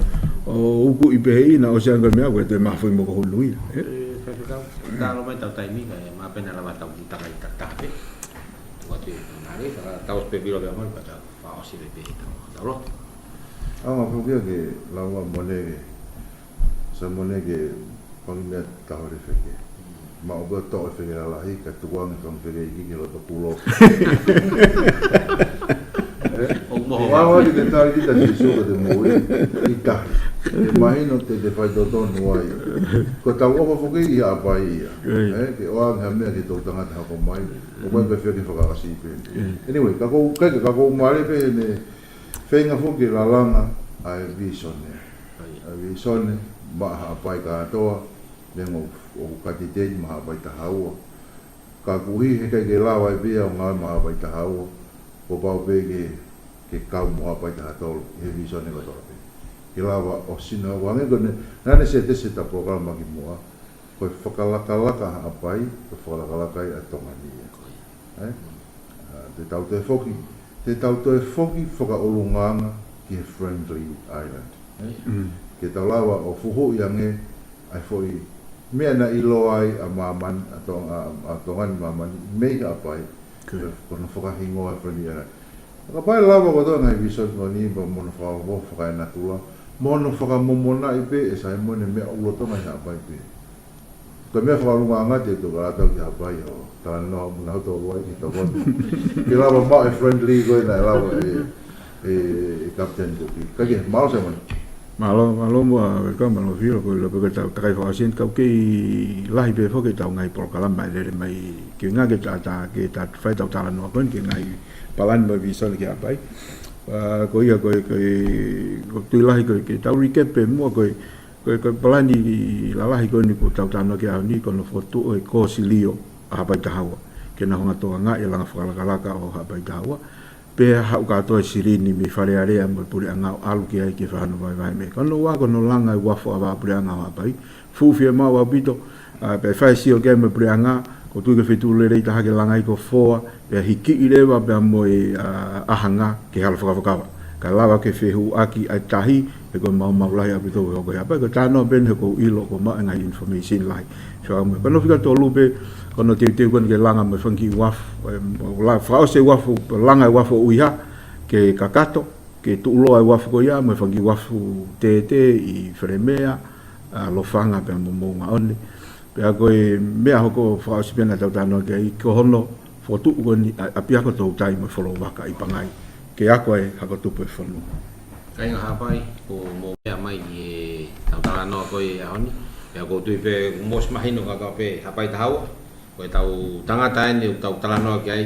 ō ʻo ukuʻi pē he ʻina ʻo sio ange ko e meʻa ko e toe mafoʻi mo ko hunu ia. ʻE? ʻE, faifekau, talu mai ʻetau taimi, kae māpena lava ʻetau kiʻi tangata taha pē. Tuku atu e nale, ka tau ʻosi pē vilo pē mai, ka tau fakaʻosi pē pē ʻetau, ʻetau lotu. ʻA, ngā pōkia ke lau ā Mone ke, Saimone ke pangi meʻa taha ʻo e feke. Maʻu pē ʻo toʻo e feke lalahi, kae tuku ange e fanga feke iiki ki loto kulo. ʻOku moho. Ua ua ki te tali kita Sīsū ka te moʻui ʻi tahi. ʻE mahino te te faitotonu ai. Ko ʻetau ʻofa foki ʻi Haʻapai ia. ʻE, ke ʻoange ha meʻa ki he toʻutangata hoko mai. ʻO ko e feke fakaʻosi pē. Anyway, ka ʻoku, ka, ka ʻoku mālie pē heʻene feinga foki ke lalanga ʻa e vīsone. ʻA e vīsone maʻa Haʻapai kātoa, meʻa ʻoku, ʻoku kati teni maʻa Haʻapai taha ua. Ka ʻoku ʻikai ke lava ʻe ia ʻo ngāue maʻa Haʻapai taha ua, kuo pau pē ke, ke kau mo Haʻapai taha tolu, he vīsone kotoa pē. Ke lava ʻo sino ʻo ange ko eni, naʻa ne sētesi ʻeta polokalama kimuʻa, ko e fakalakalaka Haʻapai, ko e fakalakalaka ia ʻa Tonga ni ia. ʻE? ʻA, te tau toe foki, te tau toe foki fakaʻulungaanga ki he Friendly Island. ʻE? Ke tau lava ʻo fuhuʻi ange ʻa e foʻi meʻa naʻe ʻiloa ai ʻa māmani, ʻa Tonga, ʻa, ʻa Tonga ni māmani, mei Haʻapai, ko hono fakahingoa Friendly Island. Ka ʻe lava kotoa e ngaahi vīsone ko eni pea mo hono fakaofo fakaenatula, mo hono fakamomonaʻi pē ʻe Saimone meʻa ʻoku lolotonga ʻi Haʻapai pē. Ko e meʻa fakaʻulungaanga te tau kātaki ki Haʻapai ʻo talanoa mo nautolu ai ki he tau koto. Ke lava maʻu e Friendly ko ē naʻe lava ʻe, ʻe, ʻe Kapiteni Kuki. Ka ke, mālō Saimone. Mālō, mālō muʻa, ka mālō Vilo, ko e lau pē ko ʻetau takai fakaʻosi eni, ka ʻoku kei lahi pē foki ʻetau ngaahi polokalama ʻe lele mai, ke ngāue ke ta, ta, ke ta fai ʻetau talanoa ko eni, ki he ngaahi palani mo e vīsone ki Haʻapai. ʻA, ko ia, ko e, ko e, ʻoku ou tui lahi ko e, ke tau recap pē muʻa ko e, ko e, ko e palani lalahi ko eni ʻoku tau talanoa ki ai he ʻaho ni, ko hono fokotuʻu e kōsilio ʻa Haʻapai taha ua. Ke nau hanga ʻo tokangaʻi e langa fakalakalaka ʻo Haʻapai taha ua. Pea haʻu kātoa e silini mei Fale Alea mo e puleʻanga ʻo ʻalu ki ai ke fai hono vahevahe meʻa. Ko hono ua, ko hono langa e uafu ʻa e puleʻanga ʻo Haʻapai. Fuʻu fiemaʻu ʻaupito, ʻa, pea fai e sio ki ai mo e puleʻanga, ʻoku ou tui ko e feituʻu lelei taha ke langa ai ko Foa, pea hikiʻi leva pea mo e, ʻa, ʻAhanga ki he hala fakafakava. Kae lava ke fehuʻaki ʻa e tahi, he ko e maumau lahi ʻaupito ʻoku hoko ʻi Haʻapai, ko e talanoa pē eni he ʻoku ou ʻilo ʻoku maʻu e ngaahi information lahi. Fakamoʻoni. Ko hono fika tolu pē, ko hono teuteu ko eni ke langa mo e fanga kiʻi uafu, ʻe, ʻo la-, fakaʻosi e uafu, langa e uafu ʻo ʻUiha, ke kakato, ke tuʻuloa e uafu ko ia, mo e fanga kiʻi uafu tētē ʻi Felemea, ʻa, Lofanga pea mo Moʻungaʻone. Pea ko e meʻa hoko fakaʻosi pē naʻa tau talanoa ki ai, ko hono fokotuʻu ko eni ʻa e ʻapiako toutai mo e folovaka ʻi Pangai. Ke ako e hako tupu e fonua. Kāinga Haʻapai, ʻoku mou meʻa mai ʻi heʻetau talanoa ko ē he ʻaho ni. Pea ʻoku ou tui pē, mou ʻosi mahino kātoa pē Haʻapai taha ua. Ko ʻetau tangata eni ʻoku tau talanoa ki ai,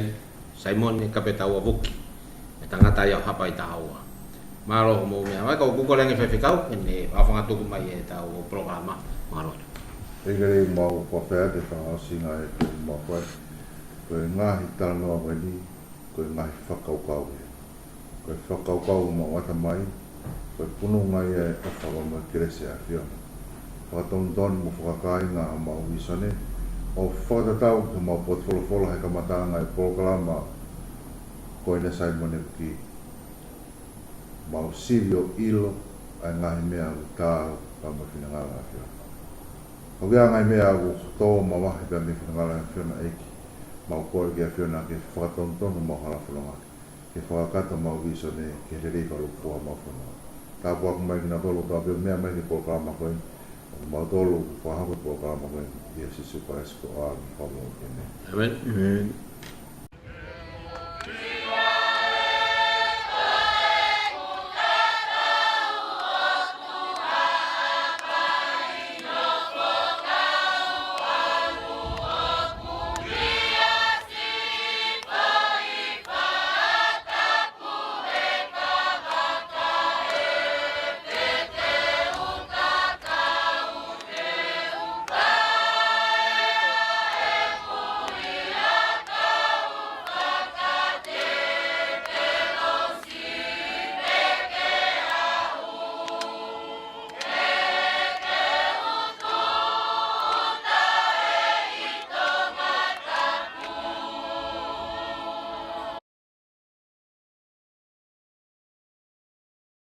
Saimone Kapetaua Vuki. E tangata ia ʻo Haʻapai taha ua. Mālō hoʻomou meʻa mai, ka ʻoku ou kole ange ki he faifekau, ke ne hanga ʻo tuku mai ʻetau polokalama. Mālō. ʻIkai ke lelei mau pea pea te fakaʻosinga e te mau koe. Ko e ngaahi talanoa ko eni, ko e ngaahi fakakaukau ia. Ko e fakakaukau maʻu ʻatamai, ko e pununga ia e ʻofa mo e kelesi ʻa e ʻAfiona. Fakatonutonu mo fakakāinga ʻa mau vīsone, ʻo fakatatau ki homau potu folofola he kamataʻanga e polokalama ko eni Saimone Kuki. Mau sivi ʻo ʻilo ʻa e ngaahi meʻa ʻoku taau pea mo e finangalo ʻa e ʻAfiona. ʻOku ʻi ai e ngaahi meʻa ʻoku tō mamahi pea mei he finangalo ʻa e ʻAfiona ʻEiki. Mau kole ki he ʻAfiona ke fakatonutonu homau hala fononga. Ke fakakakato homau vīsone, ke lelei fakalūkufua homau fononga. Tāpuaki mai kinautolu kotoa pē ʻoku meʻa mai ki he polokalama ko eni. ʻOku mau tolu, fakahoko e polokalama ko eni. ʻIa Sīsū Kalaisi ko homau Fakamoʻui. ʻĒmeni. ʻĒmeni.